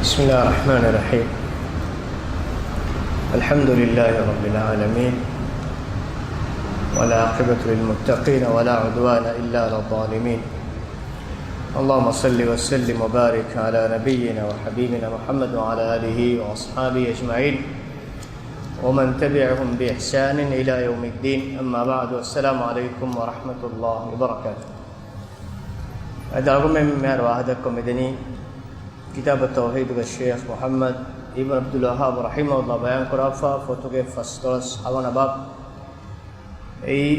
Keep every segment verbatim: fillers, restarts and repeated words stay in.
بسم الله الرحمن الرحيم. الحمد لله رب العالمين، والعاقبة للمتقين، ولا عدوان إلا على الظالمين. اللهم صل وسلم وبارك على نبينا وحبيبنا محمد وعلى آله وأصحابه أجمعين، ومن تبعهم بإحسان إلى يوم الدين. أما بعد، السلام عليكم ورحمة الله وبركاته. އަދި އަޅުގަނޑުމެން މިހާރު ވާހަކަދައްކަމުން މިދަނީ ކިތާބު ތައުޙީދުގެ ޝޭޚް މުޙައްމަދު އިބްނު ޢަބްދުލް ވައްހާބު ރަޙިމަހުﷲ ބަޔާންކުރާފަ ފޮތުގެ ފަސްދޮޅަސް ހަވަނަ ބާބު. އެއީ،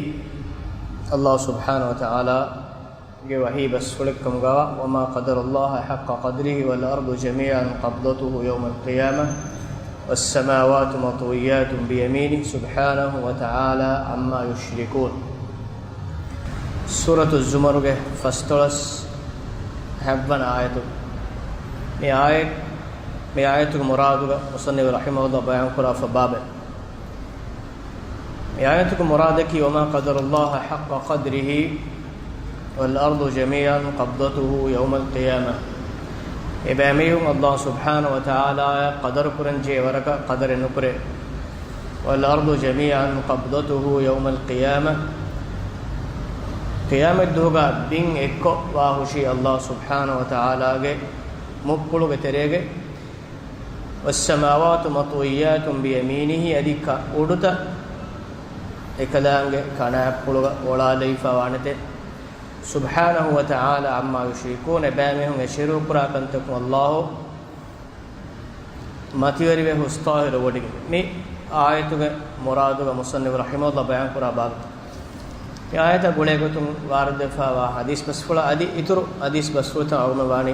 ﷲ ސުބްޙާނަހު ވަތަޢާލާގެ ވަޙީ ބަސްފުޅެއްކަމުގައި، وما قدروا الله حق قدره والأرض جميعا قبضته يوم القيامة والسماوات مطويات بيمينه سبحانه وتعالى عما يشركون. ސޫރަތު ޒުމަރުގެ ފަސްދޮޅަސް ހަތްވަނަ އާޔަތު. މި އާޔަތް، މި އާޔަތުގެ މުރާދުގަ މުޞައްނިފު ރަޙިމަހުﷲ ބަޔާންކުރާފަ ބާބެއް. މި އާޔަތުގެ މުރާދަކީ، وما قدروا الله حق قدره والأرض جميعا قبضته يوم القيامة. އެބައިމީހުން ﷲ ސުބްޙާނަހު ވަތަޢާލާއަށް ޤަދަރުކުރަންޖެހޭ ވަރަކަށް ޤަދަރެއް ނުކުރޭ. والأرض جميعا قبضته يوم القيامة. ޤިޔާމަތްދުވަހުގަ ބިން އެއްކޮށް ވާހުށީ ﷲ ސުބްޙާނަހު ވަތަޢާލާގެ މުއްކުޅުގެ ތެރޭގައި. والسماوات مطويات بيمينه، އަދި ކަ-، އުޑުތައް އެކަލާނގެ ކަނާތްޕުޅުގަ އޮޅާލެވިފަ ވާނެތެ. سبحانه وتعالى عما يشركون، އެބައިމީހުން އެ ޝިރުކުރާ ކަންތަކުން ﷲ މަތިވެރިވެ ހުސްޠާހިރު ވޮޑިގެން. މި އާޔަތުގެ މުރާދުގަ މުޞައްނިފު ރަޙިމަހުﷲ ބަޔާންކުރާ ބާބު. މި އާޔަތާ ގުޅޭގޮތުން ވާރިދުވެފައިވާ ޙަދީޘް ބަސްފުޅާ އަދި އިތުރު ޙަދީޘް ބަސްފުޅުތައް އަޅުގަނޑު ވާނީ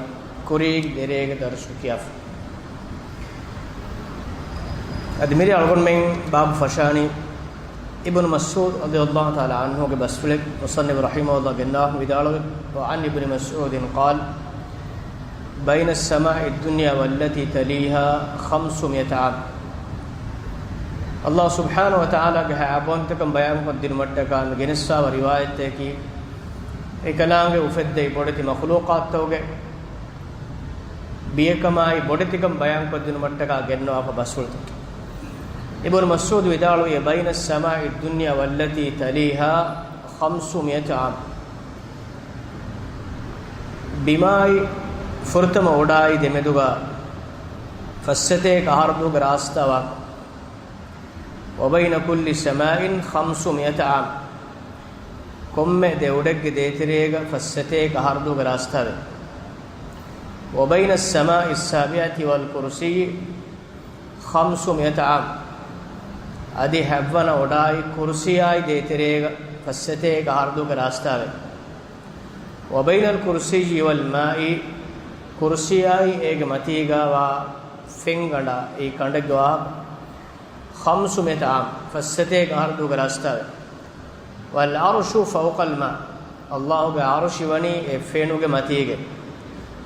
ކުރީގެ ދެރޭގެ ދަރުސު ކިޔާފަ. އަދި މިރޭ އަޅުގަނޑުމެން ބާބު ފަށާނީ އިބްނު މަސްޢޫދު ރަޟިޔަﷲ ތަޢާލާ ޢަންހުގެ ބަސްފުޅެއް. މުޞައްނިފު ރަޙިމަހުﷲ ގެންނަވާ ވިދާޅުވި، وعن ابن مسعود قال، بين السماء الدنيا والتي تليها خمسمائة عام. ﷲ ސުބްޙާނަހު ވަތަޢާލާގެ ހައިބާންތަކަން ބަޔާންކޮށްދިނުމަށްޓަކާ މި ގެނެސްފައިވާ ރިވާޔަތްތަކީ، އެކަލާނގެ އުފެއްދެވި ބޮޑެތި މަޚްލޫޤާތްތަކުގެ ބިޔަކަމާއި ބޮޑެތިކަން ބަޔާންކޮށްދިނުމަށްޓަކާ ގެންނަވާފަ ބަސްފުޅުތަކެއް. އިބްނު މަސްޢޫދު ވިދާޅުވި، بين السماء الدنيا والتي تليها خمسمائة عام. ބިމާއި ފުރަތަމަ އުޑާއި ދެމެދުގަ ފައްސަތޭކަ އަހަރުދުވަހުގެ ރާސްތާ ވާ. وبين كل سماء خمسمائة عام. ކޮންމެ ދެ އުޑެއްގެ ދޭތެރޭގަ ފައްސަތޭކަ އަހަރުދުވަހުގެ ރާސްތާވޭ. وبين السماء السابعة والكرسي خمسمائة عام. އަދި ހަތްވަނަ އުޑާއި ކުރުސީއާއި ދޭތެރޭގަ ފައްސަތޭކަ އަހަރުދުވަހުގެ ރާސްތާވޭ. وبين الكرسي والماء، ކުރުސީއާއި އޭގެ މަތީގަވާ ފެންގަނޑާ، އެއީ ކަނޑެއްގެ ވާހަކަ، خمسمائة عام، ފައްސަތޭކަ އަހަރުދުވަހުގެ ރާސްތާވޭ. والعرش فوق الماء، ﷲގެ ޢަރުޝި ވަނީ އެ ފެނުގެ މަތީގަ.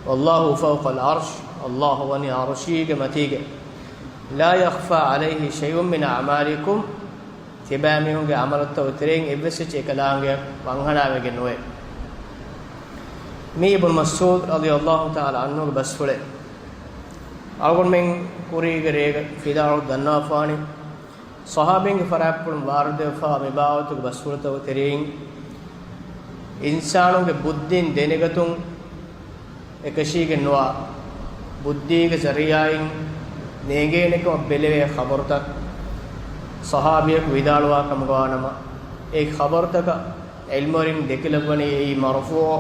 والله فوق العرش، ﷲ ވަނީ ޢަރުޝީގެ މަތީގަ. لا يخفى عليه شيء من أعمالكم، ތިބާމީހުންގެ ޢަމަލުތައް ތެރެއިން އެއްވެސް އެއްޗެއް އެކަލާނގެ ވަންހަނާވެގެން ނުވޭ. މީ އިބްނު މަސްޢޫދު ރަޟިޔަﷲ ތަޢާލާ ޢަންހުގެ ބަސްފުޅެއް. އަޅުގަނޑުމެން ކުރީގެ ރޭގަ ފިލާވަޅު ދަންނަވާފާނީ، ޞަޙާބީންގެ ފަރާތްޕުޅުން ވާރިދުވެފާ މި ބާވަތުގެ ބަސްފުޅުތަކުގެ ތެރެއިން، އިންސާނުންގެ ބުއްދީން ދެނެގަތުން އެކަށީގެން ނުވާ، ބުއްދީގެ ޒަރީޢާއިން ނޭނގޭނެކަމަށް ބެލެވޭ ޚަބަރުތައް ޞަޙާބީއަކު ވިދާޅުވާ ކަމުގަވާނަމަ، އެ ޚަބަރުތަކަށް ޢިލްމުވެރިން ދެކިލައްވަނީ އެއީ މަރުފޫޢު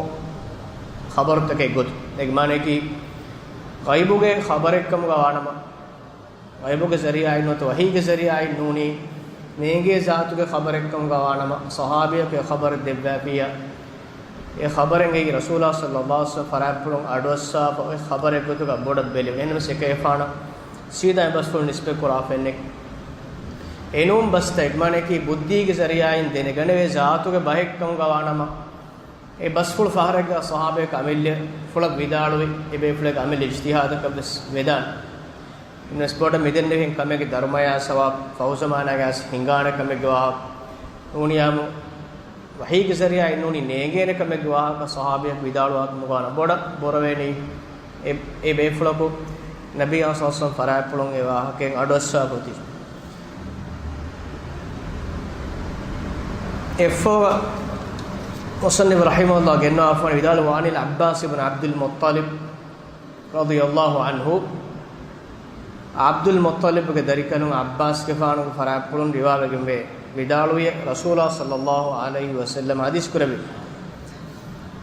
ޚަބަރުތަކެއް ގޮތުން. އޭގެ މާނަޔަކީ، ޣައިބުގެ ޚަބަރެއްކަމުގަވާނަމަ، ޣައިބުގެ ޒަރީޢާއިން ނުވަތަ ވަޙީގެ ޒަރީޢާއިން ނޫނީ، ނޭނގޭ ޒާތުގެ ޚަބަރެއްކަމުގަވާނަމަ، ޞަޙާބީއަކު އެ ޚަބަރެއް ދެއްވާފިއްޔާ، އެ ޚަބަރެއް އެއީ ރަސޫލާ ޞައްލަﷲ ޢަލައިހި ވަސައްލަމަ ފަރާތްޕުޅުން އަޑުއައްސާފަ އޮތް ޚަބަރެއް ގޮތުގަ ބޮޑަށް ބެލެވޭ. އެހެންނަމަވެސް އެކަހެފާނަށް ސީދާ އެ ބަސްފުޅު ނިސްބަތް ކުރާފައެއްނެތް. އެނޫން ބަސްތައް އެގްމާނަކީ ބުއްދީގެ ޒަރީޢާއިން ދެނެގަނެވޭ ޒާތުގެ ބަހެއްކަމުގަވާނަމަ، އެ ބަސްފުޅު ފަހަރެއްގަ ޞަޙާބީއަކު އަމިއްލަ ފުޅަށް ވިދާޅުވި، އެ ބޭފުޅެއްގެ އަމިއްލަ އިޖްތިހާދަކަށް ވެސް ވެދާނެ. އިންވެސް ބޮޑަށް މިދެންނެވިހެން ކަމެއްގެ ދަރުމަޔާ ސަވާބު ފަހުޒަމާނާގައި ވެސް ހިނގާނެ ކަމެއްގެ ވާހަކަ ނޫނިޔާމު، ވަޙީގެ ޒަރީޢާއިން ނޫނީ ނޭނގޭނެ ކަމެއްގެ ވާހަކަ ޞަޙާބީއަކު ވިދާޅުވާ ކަމުގަވާނަމަ ބޮޑަށް ބޮރަވޭނީ އެ، އެ ބޭފުޅަކު ނަބީ އާ ސައްސަމް ފަރާތްޕުޅުން އެ ވާހަކައިން އަޑުއައްސާފަ އޮތީ. އެއަށްފަހު މުޞައްނިފު ރަޙިމަހުﷲ ގެންނަވާފަ ވަނީ ވިދާޅުވާ، وعن العباس بن عبد المطلب رضي الله عنه، ޢަބްދުލް މުއްޠަލިބުގެ ދަރިކަލުން ޢައްބާސްގެފާނުގެ ފަރާތްޕުޅުން ރިވާވެގެންވޭ. ވިދާޅުވި، ރަސޫލާ ޞައްލައްލާހު ޢަލައިހި ވަސައްލަމަ ޙަދީޘް ކުރެއްވި.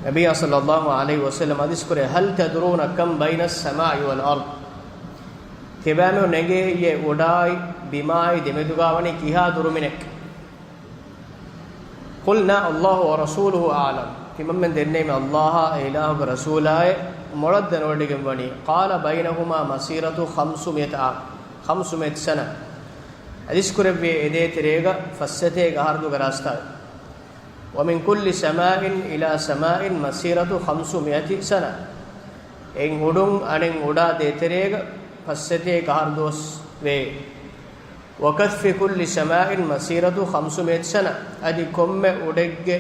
ނަބިއްޔާ ޞައްލައްލާހު ޢަލައިހި ވަސައްލަމަ ޙަދީޘް ކުރޭ، هل تدرون كم بين السماء والأرض؟ ތިބާމެން ނެގޭ އެ އުޑާއި ބިމާއި ދެމެދުގާ ވަނީ ކިހާ ދުރުމިނެއް؟ قلنا الله ورسوله أعلم. ތިމަންމެން ދެންނެވީމެ ﷲ އާއި އެ އިލާހުގެ ރަސޫލާއޭ މޮޅަށް ދަންނަވަޑައިގެން ވަނީ. قال بينهما مسيرة خمسمائة عام، خمسمائة سنة. ޙަދީޘް ކުރެއްވި އެ ދޭތެރޭގަ ފައްސަތޭކަ އަހަރު ދުވަހުގެ ރާސްތާ. ومن كل سماء إلى سماء مسيرة خمسمائة سنة. އެއް އުޑުން އަނެއް އުޑާ ދޭތެރޭގަ ފައްސަތޭކަ އަހަރު ދުވަސް ވޭ. وكثف كل سماء مسيرة خمسمائة سنة. އަދި ކޮންމެ އުޑެއްގެ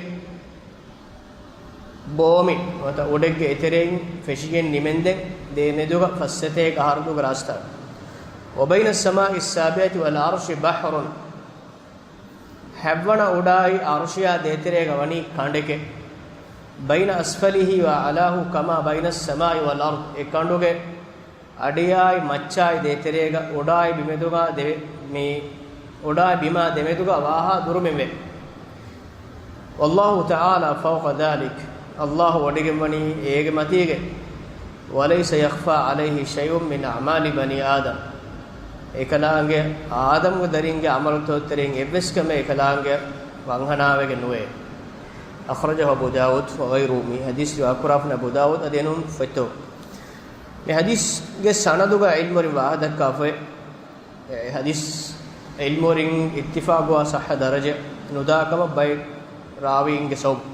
ބޯމި ނުވަތަ އުޑެއްގެ އެތެރެއިން ފެށިގެން ނިމެންދެން ދޭމެދުގަ ފައްސަތޭކަ އަހަރު ދުވަހުގެ ރާސްތާ. وبين السماء السابعة والعرش بحر. ހަތްވަނަ އުޑާއި ޢަރުޝިއާ ދޭތެރޭގަ ވަނީ ކަނޑެކޭ. بين أسفله وأعلاه كما بين السماء والأرض. އެ ކަނޑުގެ އަޑިއާއި މައްޗާއި ދޭތެރޭގަ އުޑާއި ބިމެދުގަ ދެ-، މި އުޑާއި ބިމާ ދެމެދުގަ ވާހާ ދުރުމެވެ. والله تعالى فوق ذلك. ﷲ ވޮޑިގެންވަނީ އޭގެ މަތީގަ. وليس يخفى عليه شيء من أعمال بني آدم. އެކަލާނގެ އާދަމްގެ ދަރިންގެ ޢަމަލުތައް ތެރެއިން އެއްވެސް ކަމެއް އެކަލާނގެ ވަންހަނާވެގެން ނުވޭ. أخرجه أبو داود وغيره. މި ޙަދީޘް ރިވާކުރާފަ އަބޫ ދާވޫދު އަދި އެނޫން ފޮތްތަކުން. މި ޙަދީޘްގެ ސަނަދުގަ ޢިލްމުވެރިން ވާހަކަ ދައްކާފައި، އެ ޙަދީޘް ޢިލްމުވެރިން އިއްތިފާޤުވާ ޞައްޙަ ދަރަޖަ ނުދާ ކަމަށް ބައެއް ރާވީންގެ ސަބަބުން.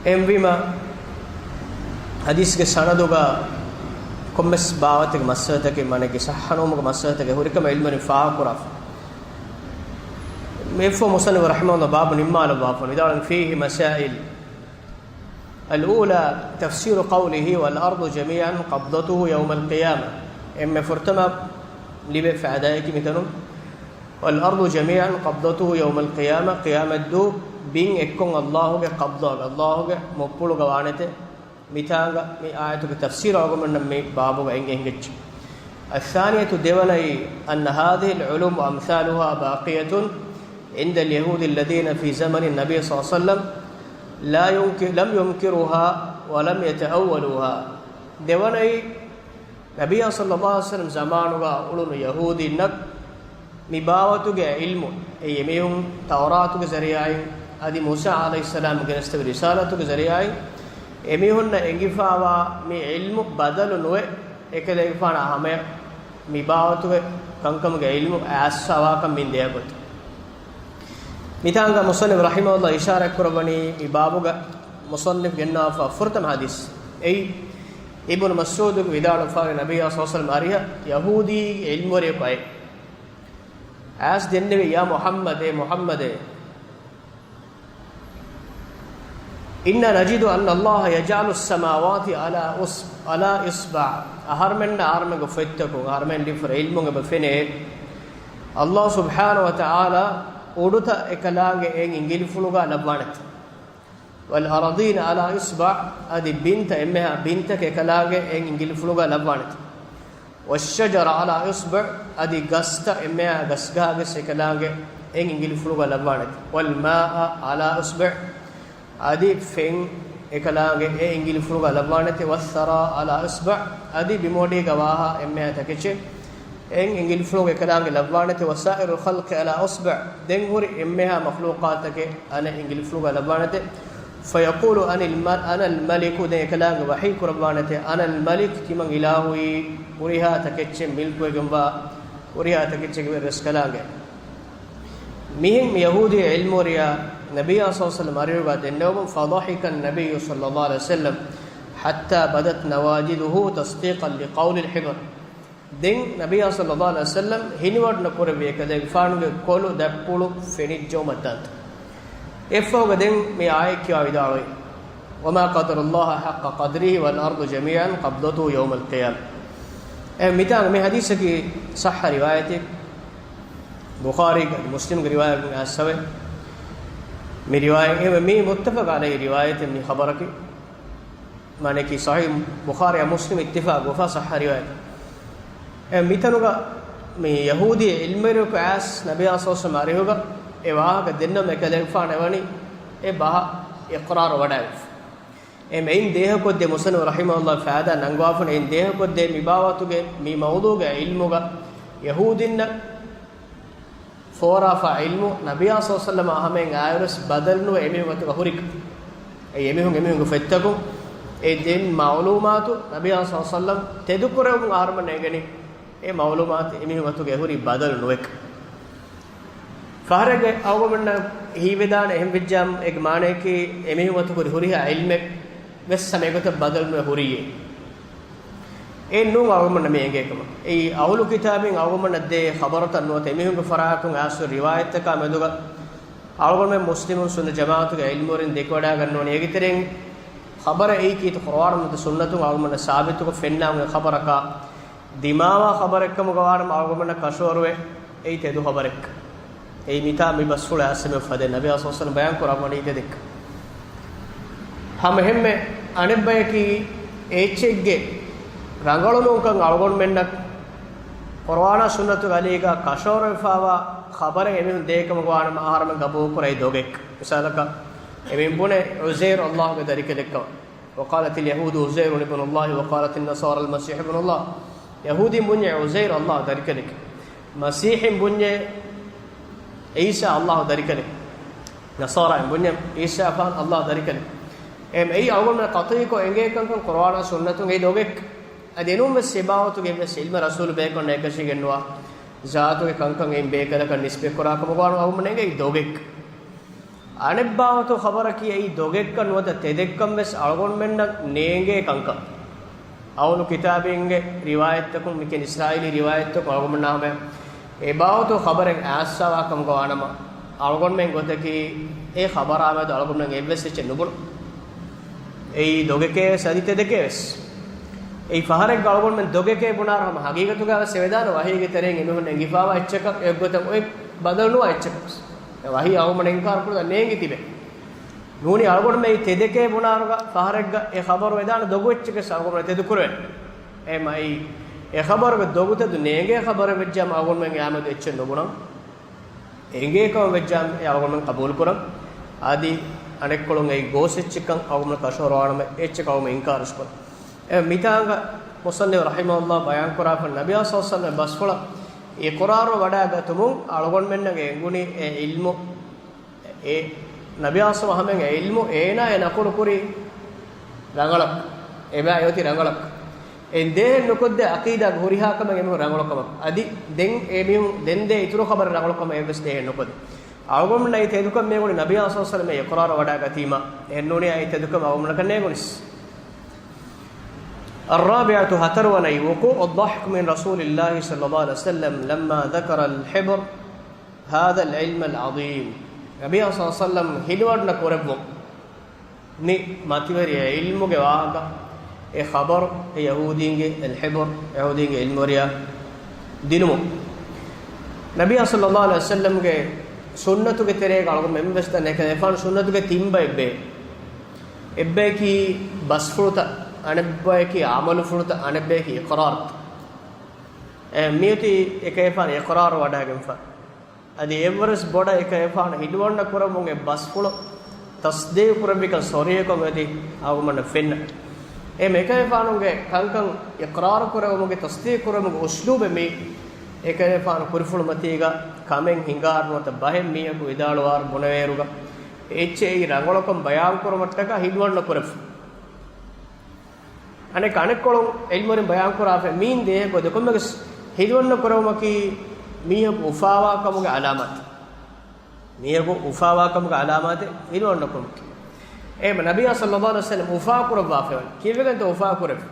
އެހެންވީމަ، ޙަދީޘްގެ ސަނަދުގަ ކޮންމެސް ބާވަތެއްގެ މައްސަލަތަކެއް، މާނައެއްގެ ޞައްޙަނުވުމުގެ މައްސަލަތަކެއް ހުރިކަމަށް ޢިލްމުވެރިން ފާހަގަކުރާފަ. މިއަށްފަހު މުޞައްނިފު ރަޙިމަހުﷲ ބާބު ނިންމާލައްވާފަ ވިދާޅުވީ، فيه مسائل. الأولى تفسير قوله والأرض جميعا قبضته يوم القيامة. އެންމެ ފުރަތަމަ ލިބޭ ފައިދާއަކީ މިތަނުން، والأرض جميعا قبضته يوم القيامة، ޤިޔާމަތްދުވަހު ބިން އެއްކޮށް ﷲ ގެ ޤަބްޟާގަ، ﷲ ގެ މުއްޕުޅުގަ ވާނެތެ. މިތާނގަ މި އާޔަތުގެ ތަފްސީރު އަޅުގަނޑުމެންނަށް މި ބާބުގަ އެނގޭ އެނގިއްޖެ. الثانية، ދެވަނައީ، أن هذه العلوم وأمثالها باقية عند اليهود الذين في زمن النبي صلى الله عليه وسلم لا ينك-، لم ينكروها ولم يتأولوها. ދެވަނައީ، ނަބިއްޔާ ޞައްލައްލާހު ޢަލައިހި ވަސައްލަމް ޒަމާނުގަ އުޅުނު ޔަހޫދީންނަށް މި ބާވަތުގެ ޢިލްމު، އެ އެމީހުން ތައުރާތުގެ ޒަރީޢާއިން އަދި މޫސާ ޢަލައިހިއްސަލާމް ގެނެސްދެވި ރިސާލަތުގެ ޒަރީޢާއިން އެމީހުންނަށް އެނގިފާވާ މި ޢިލްމު ބަދަލު ނުވެ، އެކަލޭގެފާނާ ހަމަޔަށް މި ބާވަތުގެ ކަންކަމުގެ ޢިލްމު އައިސްފާވާކަން މިން ދެއަގޮތަށް. މިތާނގަ މުޞައްނިފު ރަޙިމަހުﷲ އިޝާރާތްކުރައްވަނީ މި ބާބުގަ މުޞައްނިފު ގެންނަވާފާ ފުރަތަމަ ޙަދީޘް. އެއީ، އިބްނު މަސްޢޫދުގެ ވިދާޅުވެފާވި ނަބިއްޔާ ޞައްލައްލާހު ޢަލައިހި ވަސައްލަމް އަރިހަށް ޔަހޫދީ ޢިލްމުވެރިޔަކު އައި އައިސް ދެންނެވި، يا محمد، އޭ މުޙައްމަދޭ، إنا نجد أن الله يجعل السماوات على أص-، على إصبع. އަހަރުމެންނަށް އަހަރުމެންގެ ފޮތްތަކުން، އަހަރުމެން ލިބިފަ ޢިލްމުން އެބަ ފެނޭ، ﷲ ސުބްޙާނަހު ވަތަޢާލާ އުޑުތައް އެކަލާނގެ އެއް އިނގިލިފުޅުގަ ލައްވާނެތެ. والأرضين على إصبع، އަދި ބިންތައް، އެންމެހާ ބިންތަކެއް އެކަލާނގެ އެއް އިނގިލިފުޅުގަ ލައްވާނެތެ. والشجر على إصبع، އަދި ގަސްތައް، އެންމެހާ ގަސްގަހާގެސް އެކަލާނގެ އެއް އިނގިލިފުޅުގަ ލައްވާނެތެ. والماء على إصبع، އަދި ފެން އެކަލާނގެ އެއް އިނގިލިފުޅުގަ ލައްވާނެތެ. والثرى على إصبع، އަދި ބިމުއަޑީގަ ވާހާ އެންމެހާ ތަކެއްޗެއް އެއް އިނގިލިފުޅުގަ އެކަލާނގެ ލައްވާނެތެ. وسائر الخلق على إصبع، ދެން ހުރި އެންމެހާ މަޚްލޫޤާތަކެއް އަނެއް އިނގިލިފުޅުގަ ލައްވާނެތެ. فيقول أنا الم-، أنا الملك، ދެން އެކަލާނގެ ވަޙީ ކުރައްވާނެތެ، أنا الملك، ތިމަން އިލާހުއީ، ހުރިހާ ތަކެއްޗެއް މިލްކުވެގެންވާ، ހުރިހާ ތަކެއްޗެއްގެ ވެރި ރަސްކަލާނގެ. މިހެން މި ޔަހޫދީ ޢިލްމުވެރިޔާ ނަބިއްޔާ ޞައްލައްލާހު ޢަލައިހި ވަސައްލަމް އަރިހުގަ ދެންނެވުމުން، فضحك النبي صلى الله عليه وسلم حتى بدت نواجذه تصديقا لقول الحبر. ދެން ނަބިއްޔާ ޞައްލައްލާހު ޢަލައިހި ވަސައްލަމް ހިނިވަޑު ނުކުރެއްވި އެކަލޭގެފާނުގެ ކޮލު ދަތްޕުޅު ފެނިއްޖައުމަށްދާންތަ. އެއަށްފަހުގަ ދެން މި އާޔަތް ކިޔަވާ ވިދާޅުވި. وما قدروا الله حق قدره والأرض جميعا قبضته يوم القيامة. އެ މިތާ މި ޙަދީޘަކީ ޞައްޙަ ރިވާޔަތެއް، ބުޚާރީގެ މުސްލިމްގެ ރިވާޔަތުން އައިސްފަވޭ. މި ރިވާޔަތް އެ މީ متفق عليه ރިވާޔަތެއް މި ޚަބަރަކީ. މާނައަކީ ޞަޙީޙު ބުޚާރީ މުސްލިމް އިއްތިފާޤު ވެފާ ޞައްޙަ ރިވާޔަތެއް. އެ މިތަނުގަ މި ޔަހޫދީ ޢިލްމުވެރިޔަކު އައިސް ނަބިއްޔާ ޞައްލަﷲު ޢަލައިހި ވަސައްލަމަ އަރިހުގަ އެ ވާހަކަ ދެންނަމަ އެކަލޭގެފާނު އެވަނީ އެ ބަހަށް އިޤްރާރު ވަޑައިގެންފަ. އެ މެއިން ދޭހަކޮށްދޭ މުޞައްނިފު ރަޙިމަހުﷲ ފައިދާ ނަންގަވާފަން އެއިން ދޭހަކޮށްދޭ މި ބާވަތުގެ މި މައުޟޫޢުގެ ޢިލްމުގަ ޔަހޫދީންނަށް ފޯރާފާ ޢިލްމު ނަބިއްޔާ ޞައްލަﷲު ޢަލައިހި ވަސައްލަމަ އަހަމެން އާއިރުވެސް ބަދަލުނުވެ އެމީހުން އަތުގަ ހުރިކަން. އެ އެމީހުން އެމީހުންގެ ފޮތްތަކުން އެ ދެން މަޢުލޫމާތު ނަބިއްޔާ ޞައްލަﷲު ޢަލައިހި ވަސައްލަމަ ތެދުކުރެވުމުން އަހަރުމެން ނޭނގެނީ އެ މަޢުލޫމާތު އެމީހުން އަތުގަ ހުރީ ބަދަލު ނުވެކަން. ފަހަރެއްގެ އަޅުގަނޑުމެންނަށް ހީވެދާނެ އެހެން ވެއްޖާމަ އޭގެ މާނައަކީ އެމީހުން އަތުގަ ހުރި ހުރިހާ ޢިލްމެއް ވެސް ހަމަ އެގޮތަށް ބަދަލުނުވެ ހުރީއޭ. އެއް ނޫން އަޅުގަނޑުމެންނަށް މި އެނގޭ ކަމަށް. އެއީ އަހުލު ކިތާބީން އަޅުގަނޑުމެންނަށް ދޭ ޚަބަރުތައް ނުވަތަ އެމީހުންގެ ފަރާތުން އައިސްފަ ރިވާޔަތްތަކާ މެދުގަ އަޅުގަނޑުމެން މުސްލިމުން ސުންނަ ޖަމާޢަތުގެ ޢިލްމުވެރިން ދެކެވަޑައިގަންނަވަނީ އޭގެ ތެރެއިން ޚަބަރެއް އެއީކީތަ ޤުރުއާނުން ނުވަތަ ސުންނަތުން އަޅުގަނޑުމެންނަށް ސާބިތުކޮށް ފެންނާން އޮތް ޚަބަރަކާ، ދިމާވާ ޚަބަރެއްކަމުގަ ވާނަމަ އަޅުގަނޑުމެންނަށް ކަށަވަރުވޭ އެއީ ތެދު ޚަބަރެއްކަން. އެއީ މިތާ މި ބަސްފުޅަށް އައިސްފަ މި އުފަދޭ ނަބިއްޔާ ޞައްލަﷲު ޢަލައިހި ވަސައްލަމަ ބަޔާންކުރައްވަނީ ތެދެއްކަން. ހަމަ އެހެންމެ އަނެއްބަޔަކީ އެއްޗެއްގެ ރަނގަޅުނޫންކަން އަޅުގަނޑުމެންނަށް ޤުރުއާނާ ސުންނަތުގެ އަލީގަ ކަށަވަރުވެފާވާ ޚަބަރެއް އެމީހުން ދޭކަމުގަ ވާނަމަ އަހަރުމެން ޤަބޫލުކުރާ އެއީ ދޮގެއްކަން. މިސާލަކަށް އެމީހުން ބުނޭ ޢުޒައިރު ﷲ ގެ ދަރިކަލެއްކަމަށް. وقالت اليهود عزير ابن الله وقالت النصارى المسيح ابن الله. ޔަހޫދީން ބުންޏޭ ޢުޒައިރު ﷲ ގެ ދަރިކަލެކޭ. މަސީޙީން ބުންޏޭ ޢީސާ ﷲ ގެ ދަރިކަލެކޭ. ނަޞާރާއިން ބުންޏޭ ޢީސާ ފާން ﷲ ގެ ދަރިކަލެކޭ. އެހެން އެއީ އަޅުގަނޑުމެން ޤަޠުޢީކޮށް އެނގޭ ކަންކަން ޤުރުއާނާ ސުންނަތުން އެއީ ދޮގެއްކަން. އަދި އެނޫން ވެސް އެބާވަތުގެ އެއްވެސް ޢިލްމެއް ރަސޫލު ބޭކަލުންނަށް އެކަށީގެންނުވާ. ޒާތުގެ ކަންކަން އެއިން ބޭކަލަކަށް ނިސްބަތްކުރާ ކަމުގަ ވާނަމަ އަޅުގަނޑުމެން އެނގޭ އެއީ ދޮގެއްކަން. އަނެއްބާވަތު ޚަބަރަކީ އެއީ ދޮގެއްކަން ނުވަތަ ތެދެއްކަން ވެސް އަޅުގަނޑުމެންނަށް ނޭނގޭ ކަންކަން. އަހުލު ކިތާބީންގެ ރިވާޔަތްތަކުން މިކަން އިސްރާއީލީ ރިވާޔަތްތަކުން އަޅުގަނޑުމެންނާ ހަމަޔަށް އެބާވަތު ޚަބަރެއް އައިސްފާވާ ކަމުގަ ވާނަމަ، އަޅުގަނޑުމެން ގޮތަކީ އެ ޚަބަރާ މެދު އަޅުގަނޑުމެން އެއްވެސް އެއްޗެއް ނުބުނު. އެއީ ދޮގެކޭ ވެސް އަދި ތެދެކޭ ވެސް. އެއީ ފަހަރެއްގަ އަޅުގަނޑުމެން ދޮގެކޭ ބުނާއިރު ހަމަ ހަގީގަތުގަ ވެސް އެވެދާނެ ވަޙީގެ ތެރެއިން އެމީހުން އެނގިފާވާ އެއްޗަކަށް އެއްގޮތަށް އޮތް ބަދަލުނުވާ އެއްޗަކަށް ވެސް. އެ ވަޙީ އަޅުގަނޑު އިންކާރު ކުރަން ނޭނގި ތިބެ. ނޫނީ އަޅުގަނޑުމެން ތެދެކޭ ބުނާއިރުގަ ފަހަރެއްގަ އެ ޚަބަރު ވެދާނެ ދޮގު އެއްޗެއް ވެސް އަޅުގަނޑުމެން ތެދުކުރެވޭނެ. އެހެންމަ އެއީ އެ ޚަބަރުގެ ދޮގު ތެދު ނޭނގޭ ޚަބަރެއް ވެއްޖާމަ އަޅުގަނޑުމެން އެއާމެދު އެއްޗެއް ނުބުނަން. އެނގޭ ކަމަށް ވެއްޖާމަ އެ އަޅުގަނޑުމެން ޤަބޫލުކުރަން. އަދި އަނެއްކޮޅުން އެއީ ގޯސް އެއްޗެއްކަން އަޅުގަނޑުމެން ކަށަވަރުވާނަމަ އެއްޗެއް އަޅުގަނޑުމެން އިންކާރު ކުރަން. އެ މިތާނގަ މުޞައްނިފު ރަޙިމަހުﷲ ބަޔާންކުރާފަ ނަބިއްޔާ ޞައްލަﷲު ޢަލައިހި ވަސައްލަމަ ބަސްފުޅަށް އިޤްރާރު ވަޑައިގަތުމުން އަޅުގަނޑުމެންނަށް އެނގުނީ އެ ޢިލްމު އެ ނަބިއްޔާ ޞައްލަﷲު ޢަލައިހި ވަސައްލަމަ އެ ޢިލްމު އޭނާ އެ ނަޤުލު ކުރި ރަނގަޅަކަށް، އެބައި އޮތީ ރަނގަޅަކަށް. އެ ދޭހެއް ނުކޮށްދޭ ޢަޤީދާގެ ހުރިހާ ކަމެއް އެމީހުން ރަނގަޅު ކަމަކަށް. އަދި ދެން އެމީހުން ދެން ދޭ އިތުރު ޚަބަރެއް ރަނގަޅު ކަމަށް އެއްވެސް ދޭހެއް ނުކޮށްދޭ. އަޅުގަނޑުމެންނަށް އެ ތެދުކަން މިއެނގުނީ ނަބިއްޔާ ޞައްލަﷲު ޢަލައިހި ވަސައްލަމަ އިޤްރާރު ވަޑައިގަތީމަ، އެހެންނޫނީ އެ ތެދުކަން އަޅުގަނޑުމެންނަށް ނޭނގުނީސް. الرابعة، ހަތަރުވަނައީ، وقوع الضحك من رسول الله صلى الله عليه وسلم لما ذكر الحبر هذا العلم العظيم. ނަބިއްޔާ ޞައްލަﷲު ޢަލައިހި ވަސައްލަމަ ހިލުވަޑުނަ ކުރެއްވުން. މި މަތިވެރި އެ ޢިލްމުގެ ވާހަކަ، އެ ޚަބަރު، އެ ޔަހޫދީންގެ، الحبر، ޔަހޫދީންގެ ޢިލްމުވެރިޔާ ދިނުމުން. ނަބިއްޔާ ޞައްލަﷲު ޢަލައިހި ވަސައްލަމަގެ ސުންނަތުގެ ތެރޭގަ އަޅުގަނޑު އެންމެން ވެސް ދަންނަ އެކަލޭގެފާނު ސުންނަތުގެ ތިން ބައެއް ބޭ. އެއްބަޔަކީ ބަސްފުޅުތައް، އަނެއްބަޔަކީ ޢަމަލުފުޅުތައް، އަނެއްބަޔަކީ އިޤްރާރުތައް. އެ މިއޮތީ އެކަލޭގެފާނު އިޤްރާރު ވަޑައިގެންފަ. އަދި އެއްވަރަސް ބޮޑަށް އެކަލޭގެފާނު ހިލުވަޑުނަ ކުރެއްވުމުން އެ ބަސްފުޅު ތަޞްދީޤު ކުރެއްވިކަން ޞަރީޙުކޮށް އޮތީ އަޅުގަނޑަށް ފެންނަ. އެހެން އެކަލޭގެފާނުގެ ކަންކަން އިޤްރާރު ކުރެވުމުގެ ތަޞްދީޤު ކުރެވުމުގެ އުސްލޫބެއް މީ. އެކަލޭގެފާނު ކުރިފުޅު މަތީގަ ކަމެއް ހިނގާ ނުވަތަ ބަހެއް މީހަކު ވިދާޅުވާއިރު ބުނެވޭއިރުގަ އެއްޗެއް އެއީ ރަނގަޅުކަން ބަޔާންކުރުމަށްޓަކާ ހިލުވަޑުނަ ކުރެފަ. އަނެއް އަނެއްކޮޅުން ޢިލްމުވެރިން ބަޔާންކުރާފައި މީން ދޭހަކު ދެކޮންމެގެސް ހިލުވަންނަ ކުރެވުމަކީ މީހަކު އުފާވާ ކަމުގެ އަލާމާތެއް. މީހަކު އުފާވާ ކަމުގެ އަލާމާތެއް ހިލުވަންނަ ކުރުމަކީ. އެހެން ނަބިއްޔާ ޞައްލަﷲު ޢަލައިހި ވަސައްލަމަ އުފާ ކުރައްވާފައިވަނީ. ކީއްވެގެންތޯ އުފާ ކުރެވި؟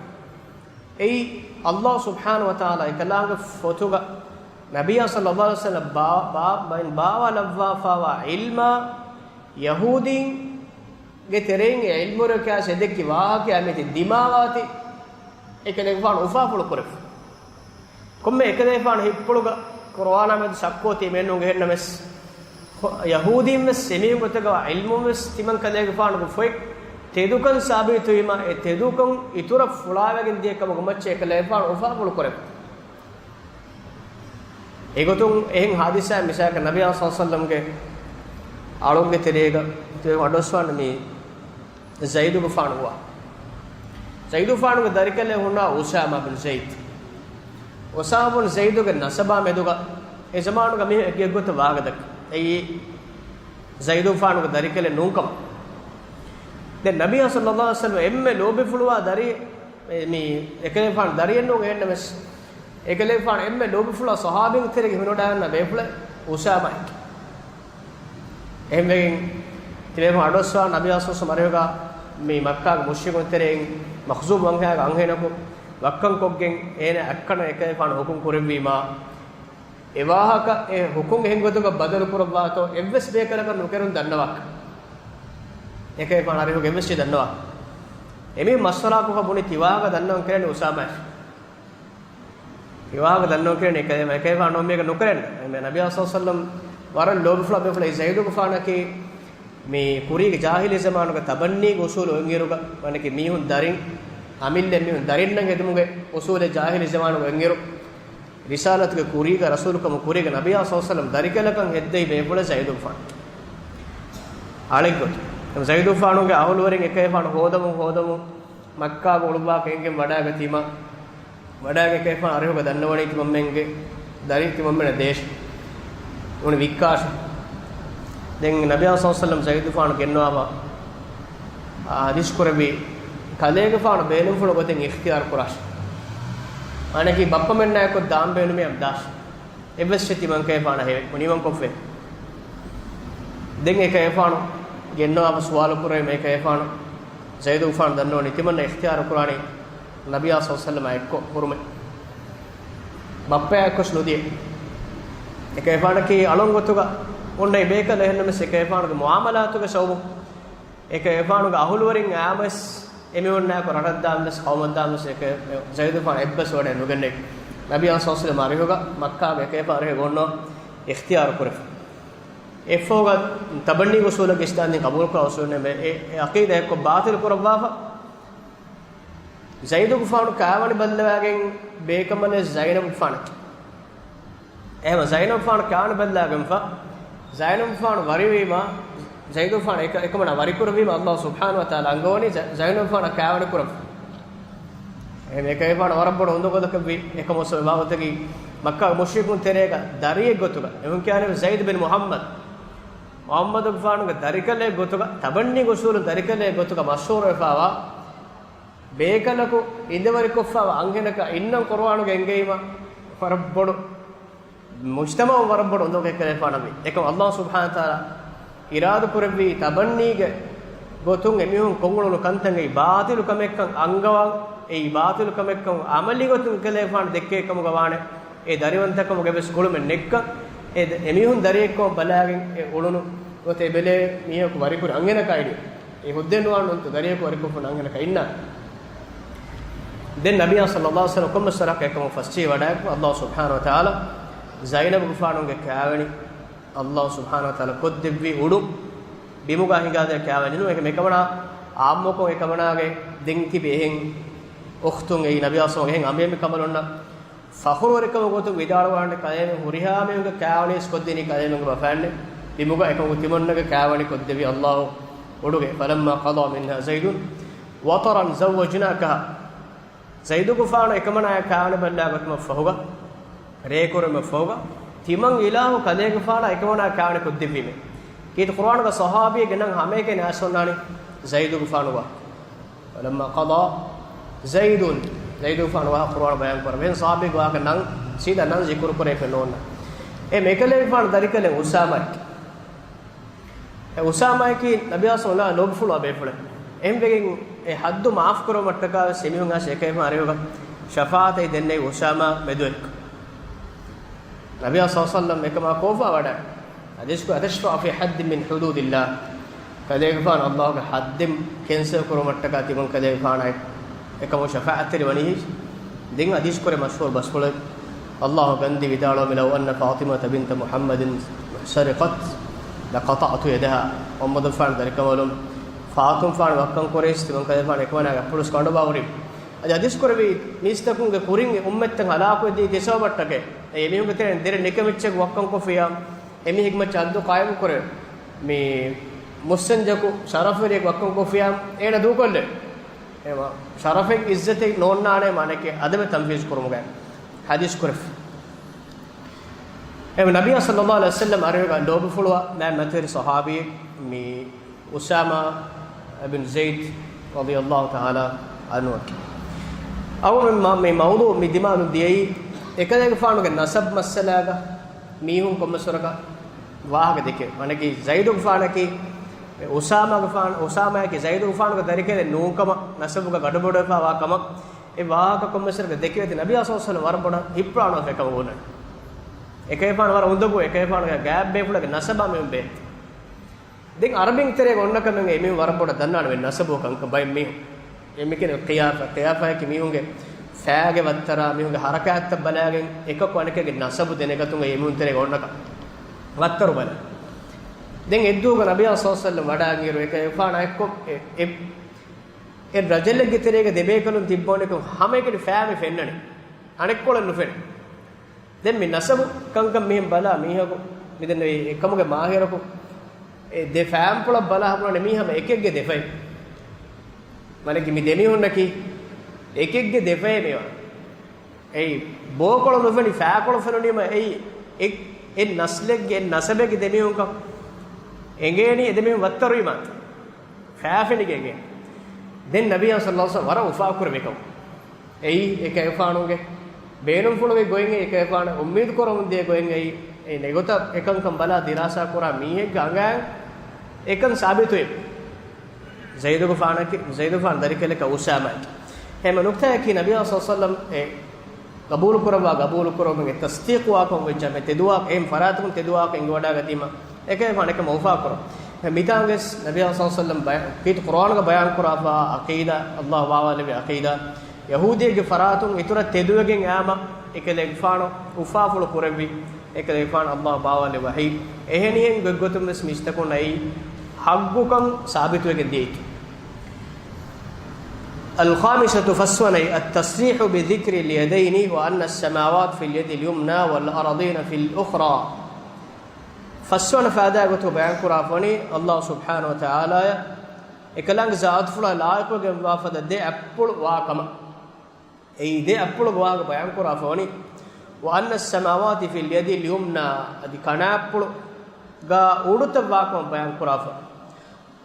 އެއީ ﷲ ސުބްޙާނަހޫ ވަތަޢާލާ އެކަލާނގެ ފޮތުގަ ނަބިއްޔާ ޞައްލަﷲު ޢަލައިހި ވަސައްލަމަ ބާ-، ބާ-، ބާވާލައްވާފައިވާ ޢިލްމާ ޔަހޫދީން ގެ ތެރެއިން އެ ޢިލްމުވެރިޔާ އެދެއްކި ވާހަކައާ މިތި ދިމާވާތީ، އެކަލޭގެފާނު އުފާފުޅު ކުރެފަ. ކޮންމެ އެކަލޭގެފާނު ހިތްޕުޅުގަ ޤުރުއާނާ މެދު ޝައްކު އޮތީ މެނުން އެހެންނަމެސް، ޔަހޫދީން ވެސް އެމީހުން ގޮތަކަށް ޢިލްމުން ވެސް ތިމަން ކަލޭގެފާނުގެ ފޮތް ތެދުކަން ސާބިތުވީމަ، އެ ތެދުކަން އިތުރަށް ފުޅާވެގެން ދިޔަ ކަމުގެ މައްޗަށް އެކަލޭގެފާނު އުފާފުޅު ކުރެފަ. އެގޮތުން އެހެން ޙާދިސާއެއް މިސާލަކަށް ނަބީ ޞައްލަﷲު ޢަލައިހި ވަސައްލަމްގެ އަޅުންގެ ތެރޭގަ ތިބެ އަޑުއައްސަވާނެ މި ޒައިދުގެފާނު ވާ. ޒައިދުގެފާނުގެ ދަރިކަލޭ ހުންނަ އުސާމާ ބިން ޒައިދު. އުސާމާ ބިން ޒައިދުގެ ނަސަބާ މެދުގަ އެ ޒަމާނުގަ މީހުން އެކި އެއްގޮތަށް ވާހަކަ ދައްކަ. އެއީ ޒައިދުގެފާނުގެ ދަރިކަލެއް ނޫންކަމަށް. ދެން ނަބީ ޞައްލަﷲު ޢަލައިހި ވަސައްލަމް އެންމެ ލޯބިފުޅުވާ ދަރި މި އެކަލޭގެފާނު ދަރިއެއް ނޫން އެހެންނަމެސް، އެކަލޭގެފާނު އެންމެ ލޯބިފުޅާ ޞަޙާބީންގެ ތެރޭގަ ހިމެނިވަޑައިގަންނަ ބޭފުޅެއް އުސާމާ. އެހެންވެގެން ތިބޭފުޅުން އަޑުއައްސަވާ ނަބީ ޞައްލަﷲު ޢަލައިހި ވަސައްލަމް އަރިހުގަ މި މައްކާގެ މުޝްރިކުން ތެރެއިން މަޚްޒޫމް ވަންހައިގެ އަންހެނަކު ވައްކަން ކޮށްގެން އޭނަ އަތްކަނޑަށް އެކަލޭގެފާނު ހުކުމް ކުރެއްވީމާ، އެ ވާހަކަ އެ ހުކުމް އެހެން ގޮތަކަށް ބަދަލު ކުރައްވާތޯ އެއްވެސް ބޭކަލަކަށް ނުކެރުން ދަންނަވާކަށް. އެކަލޭގެފާނު އަރިހުގަ އެއްވެސް ދަންނަވާ. އެމީހުން މަޝްވަރާކޮށްފަ ބުނި ތި ވާހަކަ ދަންނަވަން ކެރެނީ އުސާމާއަށް. ތި ވާހަކަ ދަންނަވަން ކެރެނީ އެކަލޭގެފާނު އެކަލޭގެފާނު ނުކެރެން. ނަބީ ޞައްލަﷲު ޢަލައިހި ވަސައްލަމް ވަރަށް ލޯބިފުޅާ ބޭފުޅެއް ޒައިދުގެފާނަކީ މި ކުރީގެ ޖާހިލީ ޒަމާނުގެ ތަބަންނީގެ އުސޫލު އޮތްއިރުގަ، މާނައަކީ މީހުން ދަރިން، އަމިއްލަ މީހުން ދަރިންނަށް ހެދުމުގެ އުސޫލެއް ޖާހިލީ ޒަމާނުގެ އޮތްއިރު، ރިސާލަތުގެ ކުރީގަ ރަސޫލުކަމުގެ ކުރީގަ ނަބީ ޞައްލަﷲު ޢަލައިހި ވަސައްލަމް ދަރިކަލަކަށް ހެއްދެވި ބޭފުޅެއް ޒައިދުގެފާނު. އަޅެއްގޮތުން ޒައިދުގެފާނުގެ އަހުލުވެރިން އެކަލޭގެފާނު ހޯދަމުން ހޯދަމުން މައްކާގެ އުޅުއްވާ ގެންގެން ވަޑައިގަތީމަ، ވަޑައިގެން އެކަލޭގެފާނު އަރިހުގަ ދަންނަވަނީ ތިމަންމެންގެ ދަރި ތިމަންމެނަށް ދޭށޭ. އުނި ވިއްކާށޭ. ދެން ނަބީ ޞައްލަﷲު ޢަލައިހި ވަސައްލަމް ޒައިދުގެފާނު ގެންނަވާފަ، އާ، ޙަދީޘް ކުރެއްވި ކަލޭގެފާނު ބޭނުންފުޅު ގޮތެއް އިޚްތިޔާރު ކުރާށޭ. މާނައަކީ ބައްޕަމެންނާއެކު ދާން ބޭނުމިއްޔާ ދާށޭ. އެއްވެސް ތިމަން ކަލޭގެފާނަށް ހެވެ ކުނިވަންކޮށްފަ. ދެން އެކަލޭގެފާނު ގެންނަވާފަ ސުވާލު ކުރެވީމަ އެކަލޭގެފާނު ޒައިދުގެފާނު ދަންނަވަނީ ތިމަންނަ އިޚްތިޔާރު ކުރާނީ ނަބީ ޞައްލަﷲު ޢަލައިހި ވަސައްލަމާ އެއްކޮށް ހުރުމެއް. ބައްޕައާ އެއްކޮށް ނުދިޔަ. އެކަލޭގެފާނަކީ އަޅުން ގޮތުގަ އޮންނަ ބޭކަލެއް އެހެންނަމަސް އެކަލޭގެފާނުގެ މުޢާމަލާތުގެ ސަބަބުން އެކަލޭގެފާނުގެ އަހުލުވެރިން އާމަސް އެމީހުންނާއެކު ރަށަށްދާންވެސް ޤައުމަށްދާންވެސް އެކަ ޒައިދުގެފާނު އެއްބަސްވަޑައެއް ނުގެންނެވި. ނަބީ ޞައްލަﷲު ޢަލައިހި ވަސައްލަމް އަރިހުގަ މައްކާގެ އެކަލޭގެފާނު އަރިހުގަ އޮންނަ އިޚްތިޔާރު ކުރެފަ. އެއަށްފަހުގަ ތަބަންނީގެ އުސޫލަށް ގެސްދާން ދިން ޤަބޫލުކުރާ އުސޫލެއް ނެތް. އެ، އެ ޢަޤީދާ އެއްކޮށް ބާޠިލު ކުރައްވާފަ. ޒައިދުގެފާނު ކާވަނި ބައްލަވާގެން ބޭކަނބަލެއް ޒައިނަބުގެފާނަކީ. އެހެންވީމަ ޒައިނަބުގެފާނު ކާވަނި ބައްލަވާގެންފަ، ޒައިނަބުގެފާނު ވަރިވީމަ، ޒައިދުގެފާނު އެކަ، އެކަމަނާ ވަރިކުރެއްވީމަ، ﷲ ސުބްޙާނަހޫ ވަތަޢާލާ އަންގަވަނީ ޒަ، ޒައިނަބުގެފާނަށް ކާވަނި ކުރަން. އެހެންވެ އެކަލޭގެފާނު ވަރަށް ބޮޑު އުނދަގުލަކަށްވީ. އެކަމަކު ސަބަބު އެބާވަތަކީ މައްކާގެ މުޝްރިކުން ތެރޭގަ ދަރިއެއް ގޮތުގަ، އެހެން ކިޔާނެ ޒައިދު ބިން މުޙައްމަދު، މުޙައްމަދުގެފާނުގެ ދަރިކަލެއް ގޮތުގަ، ތަބަންނީގެ އުސޫލުން ދަރިކަލެއް ގޮތުގަ މަޝްހޫރުވެފައިވާ، ބޭކަލަކު އިނދެވަރިކޮށްފައިވާ އަންހެނަކަށް އިންނަން ޤުރުއާނުގަ އެންގެވީމަ، ވަރަށް ބޮޑު މުޖްތަމަޢުން ވަރަށް ބޮޑު އުނދަގުލަކަށް އެކަލޭގެފާނަށްވީ. އެކަމަކު ﷲ ސުބްޙާނަހޫ ވަތަޢާލާ އިރާދަކުރެއްވީ ތަބަންނީގެ ގޮތުން އެމީހުން ކޮށްއުޅުނު ކަންތައް އެއީ ބާޠިލު ކަމެއްކަން އަންގަވަން، އެއީ ބާޠިލު ކަމެއްކަން ޢަމަލީ ގޮތުން އެކަލޭގެފާނު ދެއްކޭ ކަމުގަ ވާނެ. އެ ދަރިވަންތަކަމުގެ ވެސް ގުޅުމެއް ނެތްކަން، އެ ދެ، އެމީހުން ދަރިއެއްކަމަށް ބަލާގެން އެ އުޅުނު ގޮތެއް ބެލޭ މީހަކު ވަރިކުރި އަންހެނަކާ އިނީ. އެ ހުއްދައެއް ނުވާނެ ނޫންތޯ ދަރިއަކު ވަރިކޮށްފަ އަންހެނަކާ އިންނާނެ. ދެން ނަބިއްޔާ ޞައްލަﷲު ޢަލައިހި ވަސައްލަމަ ކޮންމެސް ވަރަކަށް އެކަމަށް ފަސޭހަވެވަޑައިގެން ﷲ ސުބްޙާނަހޫ ވަތަޢާލާ ޒައިނަބުގެފާނުގެ ކާވެނި ﷲ ސުބްޙާނަހޫ ވަތަޢާލާ ކޮށްދެއްވީ އުޑު ބިމުގަ ހިނގާދޭ ކާވެނި ނޫން. އެކަމަނާ ޢާއްމުކޮށް އެކަމަނާގެ ދެން ތިބި އެހެން އުޚްތުން އެއީ ނަބިއްޔާ ޞައްލަﷲު އެހެން އަނބިއްޔާ މިކަނބަލުންނަށް ފަޚުރުވެރިކަމުގެ ގޮތުން ވިދާޅުވާނެ ކަލޭމެން ހުރިހާ މީހުންގެ ކާވެނި އިސް ކޮށްދިނީ ކަލޭމެންގެ ބަފައިންނޭ. ބިމުގަ އެކަމަކު ތިމަންނަގެ ކާވެނި ކޮށްދެއްވީ ﷲ އުޑުގަ. فلما قضى منها زيد وطرا زوجناكها. ޒައިދުގެފާނު އެކަމަނާ ކާވެނި ބައްލަވާގަތުމަށް ފަހުގަ، ރޭކުރުމަށް ފަހުގަ، ތިމަން އިލާހު ކަލޭގެފާނާ އެކަމަނާ ކާވެނި ކޮށްދެއްވީމޭ. ކީރިތި ޤުރުއާނުގަ ޞަޙާބީގެ ނަން ހަމައެކަނި އައިސް އޮންނާނީ ޒައިދުގެފާނު ވާ. فلما قضى زيد، ޒައިދުގެފާނު ވާ ޤުރުއާނު ބަޔާން ކުރަން. ވެހެން ޞަޙާބީގެ ވާހަކަ ނަން ސީދާ ނަން ޒިކުރު ކުރެވިފައެއް ނޯންނާނެ. އެ އެކަލޭގެފާނު ދަރިކަލެއް އުސާމާއެކޭ. އެ އުސާމާއަކީ ނަބިއްޔާ ޞައްލަﷲު ޢަލައިހި ވަސައްލަމަށް ލޯބިފުޅުވާ ބޭފުޅެއް. އެހެންވެގެން އެ ޙައްދު މާފުކުރުމަށްޓަކާ ވެސް އެމީހުން އައިސް އެކަލޭގެފާނު އަރިހުގަ ޝަފާޢަތެއް ދެންނެވި އުސާމާ މެދުވެރިކޮށް. ނަބިއްޔާ ޞައްލަﷲު ޢަލައިހި ވަސައްލަމަ އެކަމާ ކޯފާ ވަޑައި ޙަދީޘްކޮށް، أتشفع في حد من حدود الله؟ ކަލޭގެފާނު ﷲ ގެ ޙައްދެއް ކެންސަލް ކުރުމަށްޓަކާ ތިބުން ކަލޭގެފާނާއެކު އެކަމު ޝަފާޢަތްތެރި ވަނީ. ދެން ޙަދީޘް ކުރެ މަޝްހޫރު ބަސްފުޅެއް، ﷲ ގަންދީ ވިދާޅުވަމި، "لو أن فاطمة بنت محمد سرقت لقطعت يدها." މުޙައްމަދުފާނު ދަރިކަނބަލުން ފާޠިމާފާނު ވައްކަން ކުރިޔަސް ތިބުން ކަލޭގެފާނު އެކަމަނާގެ އަތްޕުޅުސް ކަނޑުވާ ހުރި. އަދި ޙަދީޘް ކުރެއްވި މީސްތަކުންގެ ކުރިން އެ އުއްމަތްތައް ހަލާކުވެދީ ތި ސަބަބަށްޓަކައި. އެ އެމީހުންގެ ތެރެއިން ދެރަ ނިކަމެއްޗެއް ވައްކަން ކޮށްފިޔާ، އެމީހެއްގެ މައްޗަށް ޙައްދު ޤާއިމު ކުރެވޭ. މި މުއްސަންޖަކު ޝަރަފްވެރިއެއް ވައްކަން ކޮށްފިޔާ، އޭނަ ދޫކޮށްލޭ. އެ ޝަރަފެއް އިއްޒަތެއް ނޯންނާނެ މާނައެކޭ އަދަބެއް ތަންފީޒު ކުރުމުގައި ޙަދީޘް ކުރެފި. އެ ނަބިއްޔާ ޞައްލައްލާހު ޢަލައިހި ވަސައްލަމް އަރިހުގަ ލޯބިފުޅުވާ މާތް މަތިވެރި ޞަޙާބީ މި އުސާމާ އިބްނު ޒައިދު ރަޟިޔައްލާހު ތަޢާލާ ޢަންހު. އަޅުގަނޑު މި މަ-، މި މައުޟޫޢު މި ދިމާލުން ދިޔައީ، އެކަލޭގެފާނުގެ ނަސަބް މައްސަލާގަ މީހުން ކޮންމެސްވަރަކަށް ވާހަކަ ދެކެ. މާނައަކީ ޒައިދުގެފާނަކީ އުސާމާގެފާނު، އުސާމާއަކީ ޒައިދުގެފާނުގެ ދަރިކަލެއް ނޫންކަމަށް ނަސަބުގަ ގަޑުބަޑުވެފަ ވާ ކަމަށް އެ ވާހަކަ ކޮންމެސްވަރަކަށް ދެކެވޭތީ ނަބިއްޔާ ޞައްލައްލާހު ޢަލައިހި ވަސައްލަމް ވަރަށް ބޮޑަށް ހިއްޕުޅާނަވާފަ އެކަމަށް ބުނަން. އެކަލޭގެފާނު ވަރަށް އުނދަގޫ، އެކަލޭގެފާނުގެ ގާތް ބޭފުޅެއްގެ ނަސަބާ މީހުން ބޭން. ދެން އަރަބިން ތެރޭގަ އޮންނަ ކަމެއް އެމީހުން ވަރަށް ބޮޑަށް ދަންނާނެ މި ނަސަބު ކަންކަން ބައެއް މީހުން. އެ މިކިޔަނީ ޤިޔާފާ، ޤިޔާފާއަކީ މީހުންގެ ފައިގެ ވައްތަރާ، މީހުންގެ ޙަރަކާތްތައް ބަލާގެން އެކަކު އަނެކެއްގެ ނަސަބު ދެނެގަތުން އެމީހުން ތެރޭގަ އޮންނަ ކަން. ވައްތަރު ބަލާ. ދެން އެއްދުވަހުގަ ނަބިއްޔާ ޞައްލައްލާހު ޢަލައިހި ވަސައްލަމް ވަޑައިގެން އިރު އެކަލޭގެފާނާ އެއްކޮށް އެ، އެ، އެ ރަޖަލެއްގެ ތެރޭގަ ދެބޭކަލުން ތިއްބަވަނިކޮށް ހަމައެކަނި ފައިމި ފެންނަނީ. އަނެއްކޮޅެއް ނުފެނޭ. ދެން މި ނަސަބު ކަންކަން މިހެން ބަލާ މީހަކު މިދެންނެވި އެކަމުގެ މާހިރަކު އެ ދެ ފައިންޕުޅަށް ބަލާ ހަމަ މީހަމަ އެކެއްގެ ދެ ފައި. މާނައަކީ މި ދެމީހުންނަކީ އެކެއްގެ ދެ ފައި މިވާ. އެއީ ބޯކޮޅު ނުފެނި ފައިކޮޅު ފެނުނީމަ އެއީ އެ، އެ ނަސްލެއްގެ، އެ ނަސަބެއްގެ ދެމީހުންކަން އެނގޭނީ އެ ދެމީހުން ވައްތަރުވީމާ. ފައި ފެނިގެން އެ. ދެން ނަބިއްޔާ ޞައްލައްލާހު ޢަލައިހި ވަސައްލަމް ވަރަށް އުފާކުރެއްވި ކަމަށް. އެއީ އެކަލޭގެފާނުގެ ބޭނުންފުޅުގެ ގޮތް އެއީ އެކަލޭގެފާނަށް އުއްމީދު ކުރަމުން ދިޔަ ގޮތް އެއީ. އެ ނެގޮތަށް އެކަންކަން ބަލާ ދިރާސާ ކުރާ މީހެއްގެ އަނގައިން އެކަން ސާބިތުވެ. ޒައިދުގެފާނަކީ، ޒައިދުގެފާނު ދަރިކަލަކަށް އުސާމާއަކީ. އެހެން ނުކްތާއަކީ ނަބިއްޔާ ޞައްލައްލާހު ޢަލައިހި ވަސައްލަމް އެ ޤަބޫލު ކުރައްވާ، ޤަބޫލު ކުރައްވަން އެ ތަޞްދީޤުވާކަން ވެއްޖާ މެ ތެދުވާ، އެހެން ފަރާތަކުން ތެދުވާކަން އެނގިވަޑައިގަތީމަ އެކަލޭގެފާނު އެކަމަށް އުފާކުރަން. އެ މިތާނގެސް ނަބިއްޔާ ޞައްލައްލާހު ޢަލައިހި ވަސައްލަމް ބަޔާ-، ކީރިތި ޤުރުއާނުގަ ބަޔާން ކުރާފަ ޢަޤީދާ، ﷲ ބާވާލެއްވި ޢަޤީދާ، ޔަހޫދީންގެ ފަރާތުން އިތުރަށް ތެދުވެގެން އައީމަ އެކަލޭގެފާނު އުފާފުޅު ކުރެއްވި، އެކަލޭގެފާނު ﷲ ބާވާލެއްވި ވަޙީ. އެހެނިހެން ގޮތްގޮތުން ވެސް މީސްތަކުންނަށް އެއީ ޙައްޤުކަން ސާބިތުވެގެން ދިޔައީ. الخامسة، ފަސްވަނައި، التصريح بذكر اليدين وأن السماوات في اليد اليمنى والأرضين في الأخرى. ފަސްވަނަ ފައިދާ ގޮތުގަ ބަޔާން ކުރާފަވަނީ ﷲ ސުބްޙާނަހޫ ވަތަޢާލާއަށް އެކަލާނގެ ޒާތުފުޅާ ލާއިޤުވެގެންވާ ފަދަ ދެ އަތްޕުޅު ވާ ކަމަށް. އެއީ ދެ އަތްޕުޅުގެ ވާހަކަ ބަޔާން ކުރާފަވަނީ، وأن السماوات في اليد اليمنى، އަދި ކަނާ އަތްޕުޅުގަ އުޑުތައް ވާކަމަށް ބަޔާން ކުރާފަ،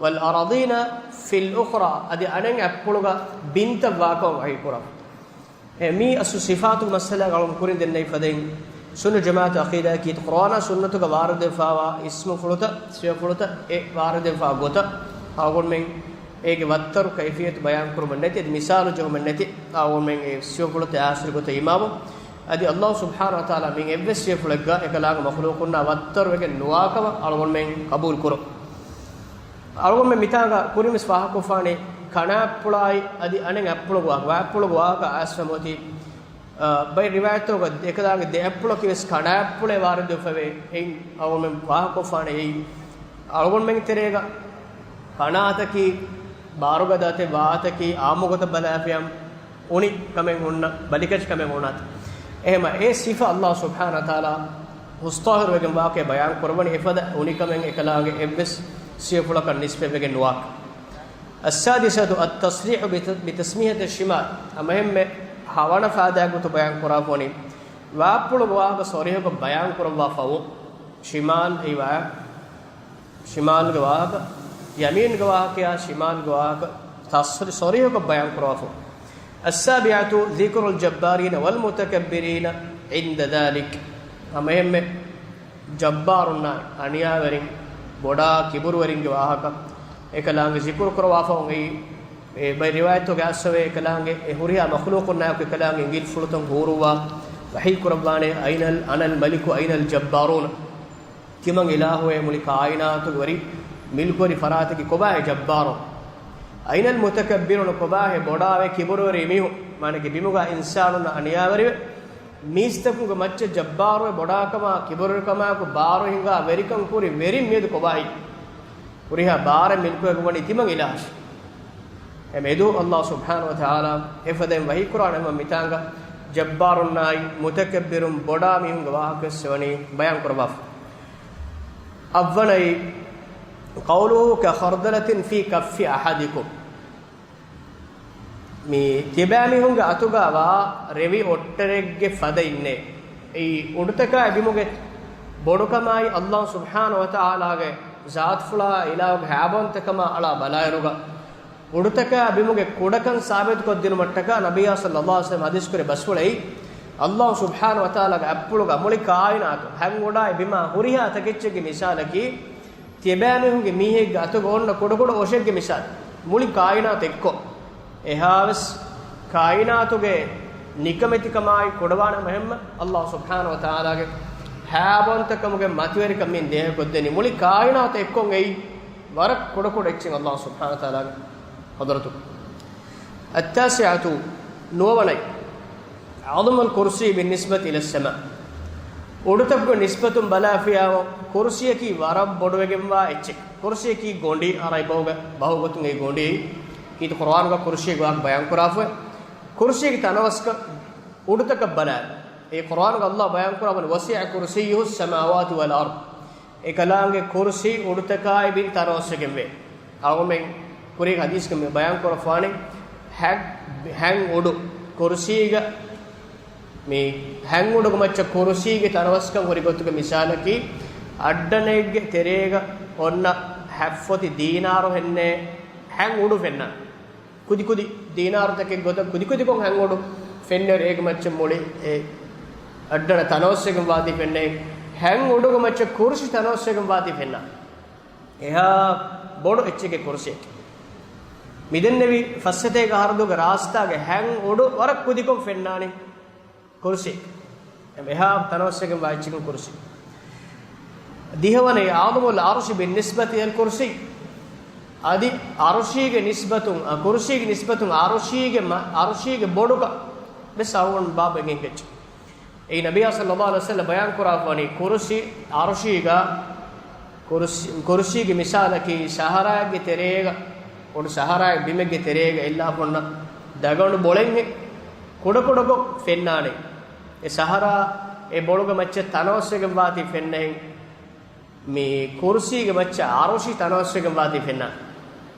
والأرضين في الأخرى، އަދި އަނެއް އަތްޕުޅުގަ ބިންތައް ވާކަމަށް ވަޙީ ކުރާފަ. އެ މީ އަސްލު ސިފާތުގެ މައްސަލާގަ އަޅުގަނޑު ކުރިން ދެންނެވި ފަދައިން، ސުންނަ ޖަމާޢަތު ޢަޤީދާއަކީ ޤުރުއާނާ ސުންނަތުގަ ވާރިދުވެފަވާ އިސްމުފުޅުތައް، ސިފަފުޅުތައް އެ ވާރިދުވެފަ ގޮތަށް އަޅުގަނޑުމެން އޭގެ ވައްތަރު ކައިފިއްޔަތު ބަޔާން ކުރުމެއް ނެތި، އަދި މިސާލު ޖެހުމެއް ނެތި، އަޅުގަނޑުމެން އެ ސިފަފުޅުތައް އާސިރު ގޮތަށް އިމާމު. އަދި ﷲ ސުބްޙާނަހޫ ވަތަޢާލާ މި އެއްވެސް ސިފަފުޅެއްގަ އެކަލާނގެ މަޚްލޫޤުންނާ ވައްތަރުވެގެން ނުވާކަމަށް އަޅުގަނޑުމެން ޤަބޫލު ކުރުން. އަޅުގަނޑުމެން މިތާނގަ ކުރިންވެސް ފާހަގަކޮށްފާނެ ކަނާ އަތްޕުޅާއި އަދި އަނެއް އަތްޕުޅުގެ ވާހަކަ، ވާ އަތްޕުޅުގެ ވާހަކަ އައިސްފަ މިއޮތީ، އަ، ބައެއް ރިވާޔަތްތަކުގަ އެކަލާނގެ ދެ އަތްޕުޅަކީވެސް ކަނާ އަތްޕުޅޭ ވާރިދުވެފަވޭ. އެއިން އަޅުގަނޑުމެން ފާހަގަކޮށްފާނެ އެއީ އަޅުގަނޑުމެން ތެރޭގަ ކަނާ އަތަކީ ބާރުގަދަ އަތެއް، ވާ އަތަކީ އާއްމު ގޮތަށް ބަލާފިޔަމް އުނި ކަމެއް ހުންނަ، ބަލިކަށި ކަމެއް ހުންނަ އަތެއް. އެހެމަ އެ ސިފަ ﷲ ސުބްޙާނަހޫ ވަތަޢާލާ ހުސްޠާހިރުވެގެން ވާކަން ބަޔާން ކުރައްވަނީ އެފަދަ އުނިކަމެއް އެކަލާނގެ އެއްވެސް ސިފަފުޅަކަށް ނިސްބަތްވެގެން ނުވާކަން. السادسة، التصريح بت-، بتسمية الشمال. ހަމައެހެންމެ ހަވަނަ ފައިދާ ގޮތު ބަޔާން ކުރާފަވަނީ، ވާއްޕުޅުގެ ވާހަކަ ޞަރީޙުކޮށް ބަޔާން ކުރައްވާފަ ވުން. ޝިމާލް އެއީ ވާ، ޝިމާލްގެ ވާހަކަ، ޔަމީންގެ ވާހަކަޔާ ޝިމާލްގެ ވާހަކަ ތަޞްރީ-، ޞަރީޙުކޮށް ބަޔާން ކުރައްވާފަ. السابعة، ذكر الجبارين والمتكبرين عند ذلك. ހަމައެހެންމެ ޖައްބާރުންނާ އަނިޔާވެރިން، ބޮޑާ ކިބުރުވެރިންގެ ވާހަކަ އެކަލާނގެ ޒިކުރު ކުރައްވާފަ އޮތް. އެއީ އެ ބައެއް ރިވާޔަތްތަކުގަ އައިސްފަވޭ އެކަލާނގެ އެ ހުރިހާ މަޚްލޫޤުންނާއެކު އެކަލާނގެ އިނގިލިފުޅުތައް ހޫރުއްވާ ވަޙީ ކުރައްވާނެ، أين ال-، أنا الملك أين الجبارون. ތިމަން އިލާހުއޭ މުޅި ކާއިނާތުގެ ވެރި، މިލްކުވެރި ފަރާތަކީ ކޮބާހޭ ޖައްބާރު؟ أين المتكبرون؟ ކޮބާހޭ ބޮޑާވެ ކިބުރުވެރި މީހުން؟ މާނަކީ ބިމުގަ އިންސާނުންނަށް އަނިޔާވެރިވެ، މީސްތަކުގެ މައްޗަށް ޖައްބާރުވެ ބޮޑާކަމާ ކިބުރުވެރިކަމާއެކު ބާރު ހިނގާ ވެރިކަން ކުރި ވެރިން މިއަދު ކޮބާހޭ؟ ހުރިހާ ބާރެއް މިލްކުވެގެން ވަނީ ތިމަން އިލާހަށް. އެމެދު ﷲ ސުބްޙާނަހޫ ވަތަޢާލާ އެފަދައިން ވަޙީކުރާނެ ހަމަ މިތާނގަ ޖައްބާރުންނާއި މުތަކައްބިރުން ބޮޑާ މީހުންގެ ވާހަކަ ވެސް ވަނީ ބަޔާން ކުރައްވާފަ. އަށްވަނައީ، قوله كخردلة في كف أحدكم. މި ތިބާމީހުންގެ އަތުގަ ވާ ރެވި އޮއްޓަރެއްގެ ފަދައިންނޭ. އެއީ އުޑުތަކާއި ބިމުގެ ބޮޑުކަމާއި ﷲ ސުބްޙާނަހޫ ވަތަޢާލާގެ ޒާތުފުޅާ އިލާހުގެ ހައިބަވަންތަކަމާ އަޅާ ބަލާއިރުގަ، އުޑުތަކާ ބިމުގެ ކުޑަކަން ސާބިތުކޮށްދިނުމަށްޓަކާ ނަބިއްޔާ ޞައްލައްލާހު ޢަލައިހި ވަސައްލަމަ ޙަދީޘްކުރި ބަސްފުޅައީ، ﷲ ސުބްޙާނަހޫ ވަތަޢާލާގެ އަތްޕުޅުގަ މުޅި ކާއިނާތު ހަތް އުޑާއި ބިމާ ހުރިހާ ތަކެއްޗެއްގެ މިސާލަކީ، ތިޔަބައިމީހުންގެ މީހެއްގެ އަތުގަ އޮންނަ ކުޑަކުޑަ އޮށެއްގެ މިސާލު، މުޅި ކާއިނާތު އެއްކޮށް. އެހާވެސް ކާއިނާތުގެ ނިކަމެތިކަމާއި ކުޑަވާނެ ހަމަ ހަމަ ﷲ ސުބްޙާނަހޫ ވަތަޢާލާގެ ހައިބަވަންތަކަމުގެ މަތިވެރިކަން މިއިން ދޭހަކޮށްދެނީ. މުޅި ކާއިނާތު އެއްކޮށް އެއީ ވަރަށް ކުޑަކުޑަ އެއްޗެއް ﷲ ސުބްޙާނަހޫ ވަތަޢާލާގެ ޙަޟްރަތު. التاسعة، ނުވަވަނައި، عظم الكرسي بالنسبة إلى السماء. އުޑުތަކުގެ ނިސްބަތުން ބަލާފިޔާވަ، ކުރުސިއަކީ ވަރަށް ބޮޑުވެގެންވާ އެއްޗެއް. ކުރުސިއަކީ ގޮނޑި، ޢަރަބި ބަހުގަ، ބަހުގޮތުން އެ ގޮނޑި. ކީރިތި ޤުރުއާނުގަ ކުރުސީގެ ވާހަކަ ބަޔާންކުރާފަ. ކުރުސީގެ ތަނަވަސްކަން އުޑުތަކަށް ބަލާ. އެ ޤުރުއާނުގަ ﷲ ބަޔާންކުރާ ވަނީ، وسع كرسيه السماوات والأرض. އެކަލާނގެ ކުރުސީ އުޑުތަކާއި ބިން ތަނަވަސްވެގެންވޭ. އަޅުގަނޑުމެން ކުރީގެ ޙަދީޘްގަ މި ބަޔާންކުރައްވާނީ، ހަތް، ހަތް އުޑު ކުރުސީގަ، މި ހަތް އުޑުގެ މައްޗަށް ކުރުސީގެ ތަނަވަސްކަން ހުރި ގޮތުގެ މިސާލަކީ، އައްޑަނެއްގެ ތެރޭގަ އޮންނަ ހަތް ފޮތި ދީނާރު ހެންނޭ، ހަތް އުޑު ފެންނާ. ކުދިކުދި ދީނާރުތަކެއް ގޮތަށް ކުދިކުދިކޮށް ހަތް އުޑު ފެންނައިރު އޭގެ މައްޗަށް މުޅި އެ އައްޑަނަ ތަނަވަސްވެގެން ވާތީ ފެންނައި، ހަތް އުޑުގެ މައްޗަށް ކުރުސި ތަނަވަސްވެގެން ވާތީ ފެންނާ. އެހާ ބޮޑު އެއްޗެކޭ ކުރުސިއަކީ. މިދެންނެވި ފައްސަތޭކަ އަހަރު ދުވަހުގެ ރާސްތާގެ ހަތް އުޑު ވަރަށް ކުދިކޮށް ފެންނާނެ ކުރުސި. އެހާ ތަނަވަސްވެގެން ވާ އެއްޗަކީ ކުރުސި. ދިހަވަނައި، عظم العرش بالنسبة إلى الكرسي. އަދި އަރުޝީގެ ނިސްބަތުން، އަ، ކުރުސީގެ ނިސްބަތުން އަރުޝީގެ މަ-، އަރުޝީގެ ބޮޑުކަން ވެސް އަޅުގަނޑު ބާއްވަގެން އެއްޗެއް. އެއީ ނަބިއްޔާ ޞައްލައްލާހު ޢަލައިހި ވަސައްލަމަ ބަޔާންކުރާފަވަނީ ކުރުސި އަރުޝީގަ، ކުރުސި، ކުރުސީގެ މިސާލަކީ ސަހަރާގެ ތެރޭގަ، ބޮޑު ސަހަރާގެ ބިމެއްގެ ތެރޭގަ އެއްލާފަ އޮންނަ ދަގަނޑު ބޮޅެއްހެން ކުޑަކުޑަކޮށް ފެންނާނެ. އެ ސަހަރާ އެ ބޮޅުގެ މައްޗަށް ތަނަވަސްވެގެން ވާތީ ފެންނަހެން، މި ކުރުސީގެ މައްޗަށް އަރުޝި ތަނަވަސްވެގެން ވާތީ ފެންނާނެ.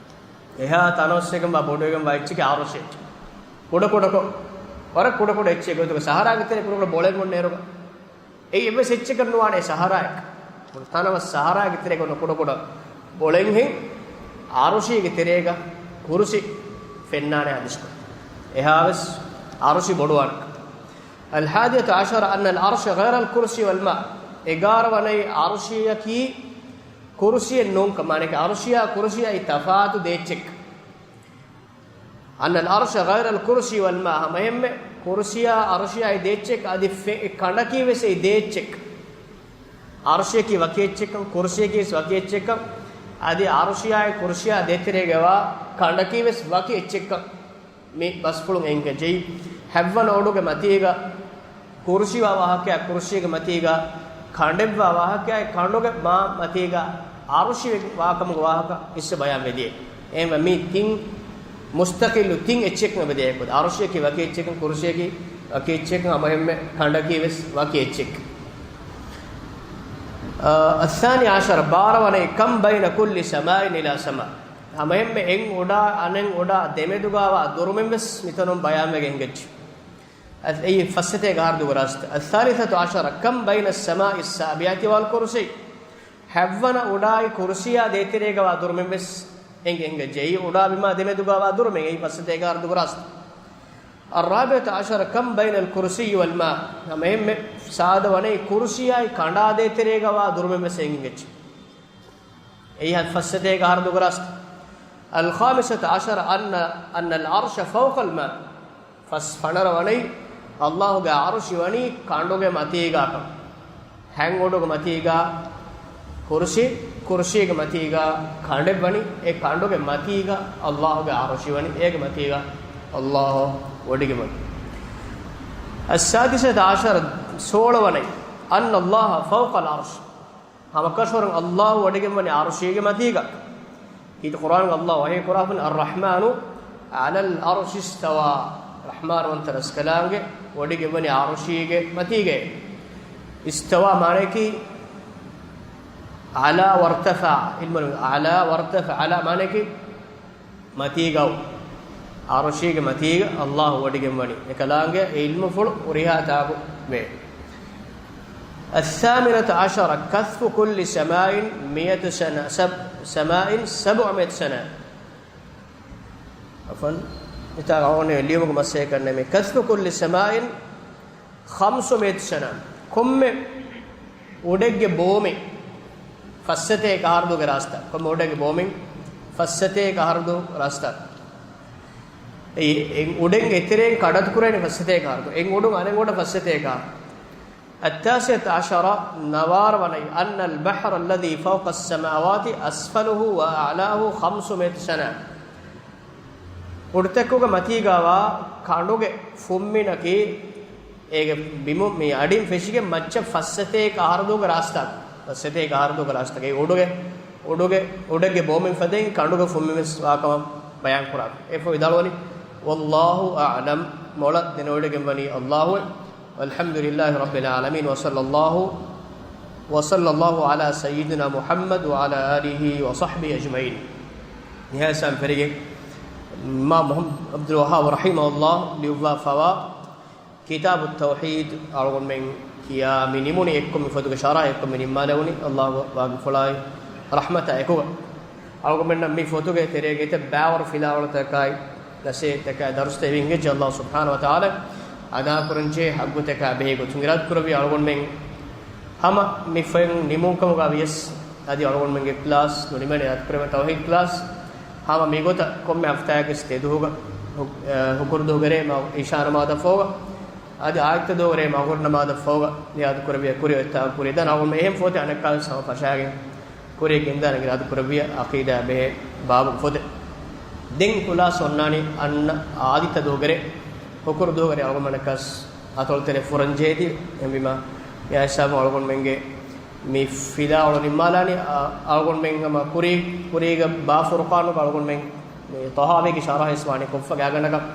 އެހާ ތަނަވަސްވެގެން ވާ ބޮޑުވެގެން ވާ އެއްޗެކޭ އަރުޝި އެއްޗެއް. ކުޑަކުޑަކޮށް، ވަރަށް ކުޑަކުޑަ އެއްޗެއް ގޮތުގަ ސަހަރާގެ ތެރޭ ކުޑަކުޑަ ބޮޅެއް އޮންނައިރުގަ، އެއީ އެއްވެސް އެއްޗަކަށް ނުވާނެ ސަހަރާއެއް. ތަނަވަސް ސަހަރާގެ ތެރޭގަ އޮންނަ ކުޑަކުޑަ ބޮޅެއްހެން އަރުޝީގެ ތެރޭގަ ކުރުސި ފެންނާނެ ހަދީސްކޮށް. އެހާވެސް އަރުޝި ބޮޑުވާނެ. الحادية عشرة أن العرش غير الكرسي والماء. އެގާރަ ވަނައި އަރުޝީއަކީ ކުރުސިއެއް ނޫންކަން، މާނައަކީ އަރުޝިޔާ ކުރުސިޔާއި ތަފާތު ދޭއްޗެއް. أن العرش غير الكرسي والماء، ހަމައެހެންމެ ކުރުސިޔާ އަރުޝިޔާއި ދޭއްޗެއް އަދި ފެ-، ކަނޑަކީ ވެސް އެއީ ދޭއްޗެއް. އަރުޝިޔަކީ ވަކި އެއްޗެއްކަން، ކުރުސިޔަކީ ވެސް ވަކި އެއްޗެއްކަން، އަދި އަރުޝިޔާއި ކުރުސިޔާ ދޭތެރޭގަވާ ކަނޑަކީ ވެސް ވަކި އެއްޗެއްކަން. މި ބަސްފުޅުން އެނގިގެން ޖެހި، ހަތްވަނަ އުޑުގެ މަތީގަ ކުރުސިވާ ވާހަކައާ، ކުރުސީގެ މަތީގަ ކަނޑެއްވާ ވާހަކައާ، ކަނޑުގެ މާ މަތީގަ އަރުޝި ވާކަމުގެ ވާހަކަ އިސް ބަޔާން ވެދިޔަ. އެހެންވެ މި ތިން މުސްތަޤިއްލު ތިން އެއްޗެއްކަން އެބަ ދޭ ކުދި. އަރުޝިއަކީ ވަކި އެއްޗެއްކަން، ކުރުސިއަކީ ވަކި އެއްޗެއްކަން، ހަމައެހެންމެ ކަނޑަކީ ވެސް ވަކި އެއްޗެއް. އަ، الثاني عشر، ބާރަ ވަނައި، كم بين كل سماء إلى سماء. ހަމައެހެންމެ އެއް އުޑާ އަނެއް އުޑާ ދެމެދުގަވާ ދުރުމެއް ވެސް މިތަނުން ބަޔާންވެގެން އެނގެއްޖެ. އަ، އެއީ ފައްސަތޭކަ އަހަރު ދުވަހުގެ ރާސްތު. الثالثة عشر، كم بين السماء السابعة والكرسي. ހަތްވަނަ އުޑާއި ކުރުސިޔާ ދޭތެރޭގަވާ ދުރުމެއް ވެސް އެނގެ އެނގެއްޖެ. އެއީ އުޑާ ބިމާ ދެމެދުގަވާ ދުރުމެއް. އެއީ ފައްސަތޭކަ އަހަރު ދުވަހުގެ ރާސްތު. الرابعة عشر، كم بين الكرسي والماء. ހަމައެހެންމެ ސާދަ ވަނައި ކުރުސިޔާއި ކަނޑާ ދޭތެރޭގަވާ ދުރުމެއް ވެސް އެނގެން އެނގެއްޖެ. އެއީ ފައްސަތޭކަ އަހަރު ދުވަހުގެ ރާސްތު. الخامسة عشر أن، أن العرش فوق الماء. ފަސް ފަނަރަ ވަނައި، ﷲ ގެ އަރުޝި ވަނީ ކަނޑުގެ މަތީގާކަން. ހަތް އުޑުގެ މަތީގާ ކުރުސި، ކުރުސީގެ މަތީގަ ކަނޑެއް ވަނީ، އެ ކަނޑުގެ މަތީގަ އައްލާހުގެ ޢަރުޝި ވަނީ، އޭގެ މަތީގަ އައްލާހު ވޮޑިގެން ވަނީ. السادسة عشرة، ސޯޅަ ވަނައި، أن الله فوق العرش. ހަމަކަށަވަރުން އައްލާހު ވޮޑިގެން ވަނީ ޢަރުޝީގެ މަތީގަ. ކީރިތި ޤުރްއާނުގަ އައްލާހު ވަޙީ ކުރާފަން، الرحمن على العرش استوى. ރަޙްމާންވަންތަ ރަސްކަލާނގެ ވޮޑިގެން ވަނީ ޢަރުޝީގެ މަތީގަ. އިސްތަވާ މާނަޔަކީ علا وارتفع. ޢިލްމު علا وارتفع، علا މާނަޔަކީ މަތީގަ، ޢަރުޝީގެ މަތީގަ އައްލާހު ވޮޑިގެން ވަނީ. އެކަލާނގެ އެ ޢިލްމުފުޅު ހުރިހާ ތާކު ވޭ. الثامنة عشرة، كثف كل سماء مائة سنة، سب-، سماء سبعمائة سنة. ޢަފްވަން، މިތާ އަވަނެ ލިޔުމުގެ މައްސަލައެއް ނެމެ. كثف كل سماء خمسمائة سنة. ކޮންމެ އުޑެއްގެ ބޯމެއް ފައްސަތޭކަ އަހަރުދޫގެ ރާސްތާ. ކޮންމެ އުޑެއްގެ ބޯމެއް ފައްސަތޭކަ އަހަރުދޫ ރާސްތާ. އެ، އެ އުޑެން އެތެރެއިން ކަޑައަތު ކުރެވޭނެ ފައްސަތޭކަ އަހަރުދޫ. އެ އުޑުން އަނެއް އުޑަށް ފައްސަތޭކަ އަހަރު. التاسعة عشرة، ނަވާރަ ވަނައި، أن البحر الذي فوق السماوات أسفله وأعلاه خمسمائة سنة. އުޑުތަކުގެ މަތީގަވާ ކަނޑުގެ ފުންމިނަކީ އޭގެ ބިމު މި އަޑިން ފެށިގެން މައްޗަށް ފައްސަތޭކަ އަހަރުދޫގެ ރާސްތާ، ފައްސަތޭކަ އަހަރުދޫގެ ރާސްތާ. އެ އުޑުގެ، އުޑުގެ، އުޑެއްގެ ބޯމެން ފަދައިން ކަނޑުގެ ފުންމިވެސް ވާކަމަށް ބަޔާން ކުރާ. އެފަ ވިދާޅުވަނީ، والله أعلم، މޮޅަށް ދެނެވޮޑިގެން ވަނީ އައްލާހު. والحمد لله رب العالمين، وصلى الله، وصلى الله على سيدنا محمد وعلى آله وصحبه أجمعين. ނިހާޔަތް ސާމި ފެރިގެން އިމާމް މުޙައްމަދު ޢަބްދުލް ވައްހާބު ރަޙިމަހުﷲ ލިޔުއްވާފަވާ ކިތާބު ތައުޙީދު އަޅުގަނޑުމެން ކިޔާ މި ނިމުނީ އެއްކޮށް މި ފޮތުގެ ޝަރަޙަ އެއްކޮށް މި ނިންމާލެވުނީ. އައްލާހުގެ ވާގިފުޅާއި ރަޙްމަތާ އެކުގަ. އަޅުގަނޑުމެންނަށް މި ފޮތުގެ ތެރޭގައި ތިބި ބައިވަރު ފިލާވަޅުތަކާއި ނަސޭހަތްތަކާއި ދަރުސްތައް އެބަ ހިނގައްޖެ. އައްލާހު ސުބްޙާނަހު ވަތަޢާލާ އަދާކުރަންޖެހޭ ޙައްޤުތަކާ ބެހޭ ގޮތުން އިރާދަކުރެއްވި އަޅުގަނޑުމެން ހަމަ މި ފޮތް ނިމުންކަމުގަ ވިޔަސް، އަދި އަޅުގަނޑުމެންގެ ކްލާސް ނުނިމޭނެ އިރާދަކުރެވޭ ތައުޙީދު ކްލާސް ހަމަ މިގޮތަށް ކޮންމެ ހަފްތާއެއްގެ ތެދުހުގަ ހު-، އަ، ހުކުރުދުވަހުގެ މަ-، އިޝާ ނަމާދަށް ފަހުގަ، އަދި އާއްތަ ދުވަހުގެ މަޣުރިބް ނަމާދަށް ފަހުގަ ނިޔާދު ކުރެވިޔާ ކުރިއަށް އޮތްތާ ކުރި. ދެން އަޅުގަނޑު އެހެން ފޮތެއް އަނެއްކާވެސް ހަމަ ފަށާގެން ކުރިއަށް ގެންދާނެ އިރާދަ ކުރެއްވިޔާ ޢަޤީދާ ބެހޭ ބާބުގެ ފޮތެއް. ދެން ކްލާސް އޮންނާނީ އަންނަ އާދިއްތަ ދުވަހުގެ ހުކުރު ދުވަހުގެ އަޅުގަނޑުމެންނަކަސް އަތޮޅުތެރެ ފުރަންޖެހޭތީ. އެހެންވީމާ މި އާއި ސާބު އަޅުގަނޑުމެންގެ މި ފިލާވަޅު ނިންމާލާނީ، އަ-، އަޅުގަނޑުމެން ހަމަ ކުރީ، ކުރީގަ ބާ ފުރުޤާނުގަ އަޅުގަނޑުމެން މި ޠަޙާވީގެ ޝަރަޙަ އިސްވާނީ ކޮށްފަ ގާތްގަނޑަކަށް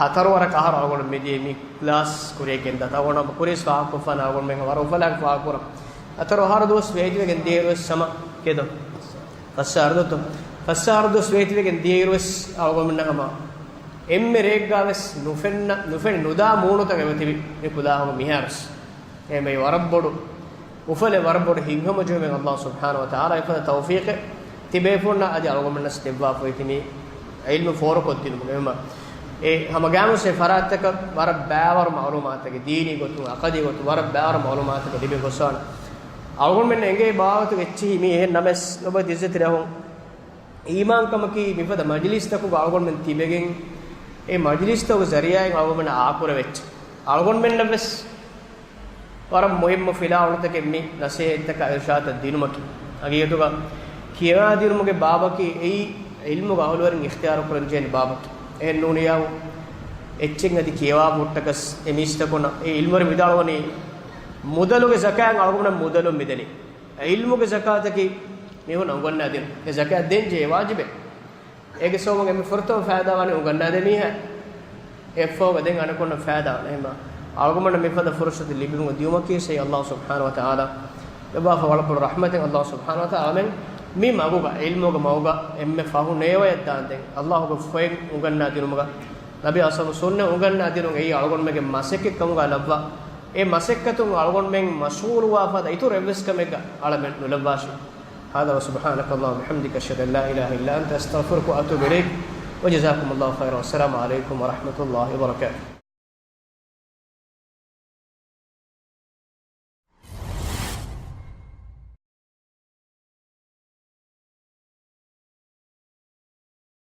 ހަތަރު ވަރަކަށް އަހަރު އަޅުގަނޑު މިދިޔަ މި ކްލާސް ކުރިއަށް ގެންދާ. އަޅުގަނޑު ކުރީސް ފާހަގަކޮށްފާނެ އަޅުގަނޑުމެން ވަރަށް އުފަލާގެ ފާހަގަކުރަން. ހަތަރު އަހަރު ދުވަސް ވޭތިވެގެން ދިޔައިރުވެސް ހަމަ ކެދޮ ފަސް އަހަރު ދުވަސް، ފަސް އަހަރު ދުވަސް ވޭތިވެގެން ދިޔައިރުވެސް އަޅުގަނޑުމެންނަށް ހަމަ އެންމެ ރެއެއްގަވެސް ނުފެންނަ، ނުފެނި ނުދާ މޫނުތައް އެބަތިބި މި ކުލާހުގަ މިހާރުސް. އެހެންވެ ވަރަށް ބޮޑު އުފަލެއް، ވަރަށް ބޮޑު ހިތްހަމަޖެހުމެއް އައްލާހު ސުބްޙާނަހު ވަތަޢާލާ އެފަދަ ތައުފީޤެއް ތިބޭފުޅުންނަށް އަދި އަޅުގަނޑުމެންނަށް ދެއްވާފައި ތި މި ޢިލްމު ފޯރުކޮށްދިނުމުގެ މަ-، އެ ހަމަ ގާމުސެ ފަރާތްތަކަށް ވަރަށް ބައިވަރު މަޢުލޫމާތަކެއް، ދީނީ ގޮތުން، ޢަޤަދީ ގޮތުން ވަރަށް ބައިވަރު މަޢުލޫމާތަކެއް ލިބި ގޮސްވާނެ. އަޅުގަނޑުމެން އެނގޭ ބާވަތުގެ އެއްޗިހި މި އެހެން ނަމެސް އޮބަ ދިއްޒަތި ރަހުން އީމާންކަމަކީ މިފަދަ މަޖިލީސްތަކުގަ އަޅުގަނޑުމެން ތިބެގެން، އެ މަޖިލީސްތަކުގެ ޒަރީޢާއިން އަޅުގަނޑުމެންނަށް އާކުރެވެއްޖެ. އަޅުގަނޑުމެންނަށްވެސް ވަރަށް މުހިއްމު ފިލާވަޅުތަކެއް މި ނަސޭހަތްތަކާ އިރުޝާދުތައް ދިނުމަކީ. ހަގީގަތުގަ ކިޔަވާދިނުމުގެ ބާބަކީ އެއީ ޢިލްމުގެ އަހުލުވެރިން އިޚްތިޔާރުކުރަންޖެހޭނެ ބާބަކީ. އެހެންނޫނިއްޔާ އެއްޗެއް އަދި ކިޔަވާ ހުއްޓަކަސް އެ މީސްތަކުންނަށް އެ ޢިލްމުވެރިން ވިދާޅުވަނީ މުދަލުގެ ޒަކާތް އަޅުގަނޑުމެން މުދަލުން މިދެނީ. ޢިލްމުގެ ޒަކާތަކީ މީހުން އުނގަންނާ ދިނުން. އެ ޒަކާތް ދޭން ޖެހޭ ވާޖިބެއް. އޭގެ ސަބަބުން އެންމެ ފުރަތަމަ ފައިދާވާނީ އުނގަންނާދޭ މީހާ. އެއަށްފަހުގަ ދެން އަނެކުންނަށް ފައިދާވާނެ. އެހެންމާ އަޅުގަނޑުމެންނަށް މިފަދަ ފުރުޞަތު ލިބިގެން ދިޔުމަކީ ސައި އައްލާހު ސުބްޙާނަހު ވަތަޢާލާ ލައްވާފަ ވަރަށް ބޮޑު ރަޙްމަތެއް. އައްލާހު ސުބްޙާނަހު ވަތަޢާލާ އަޅަމެން މި މަގުގަ، ޢިލްމުގެ މަގުގަ އެންމެ ފަހު ނޭވަޔަށް ދާންދެން، އައްލާހުގެ ފޮތް އުނގަންނާ ދިނުމުގަ، ނަބީ އަސްޙާބު ސުންނަ އުނގަންނާ ދިނުން އެއީ އަޅުގަނޑުމެންގެ މަސައްކަތް ކަމުގަ ލައްވާ، އެ މަސައްކަތުން އަޅުގަނޑުމެން މަޝްޣޫލުވާ ފަދަ އިތުރު އެއްވެސް ކަމެއްގަ އަޅަމެން ނުލައްވާށި. هذا وسبحانك اللهم وبحمدك، أشهد أن لا إله إلا أنت، أستغفرك وأتوب إليك. وجزاكم الله خيرا، والسلام عليكم ورحمة الله وبركاته.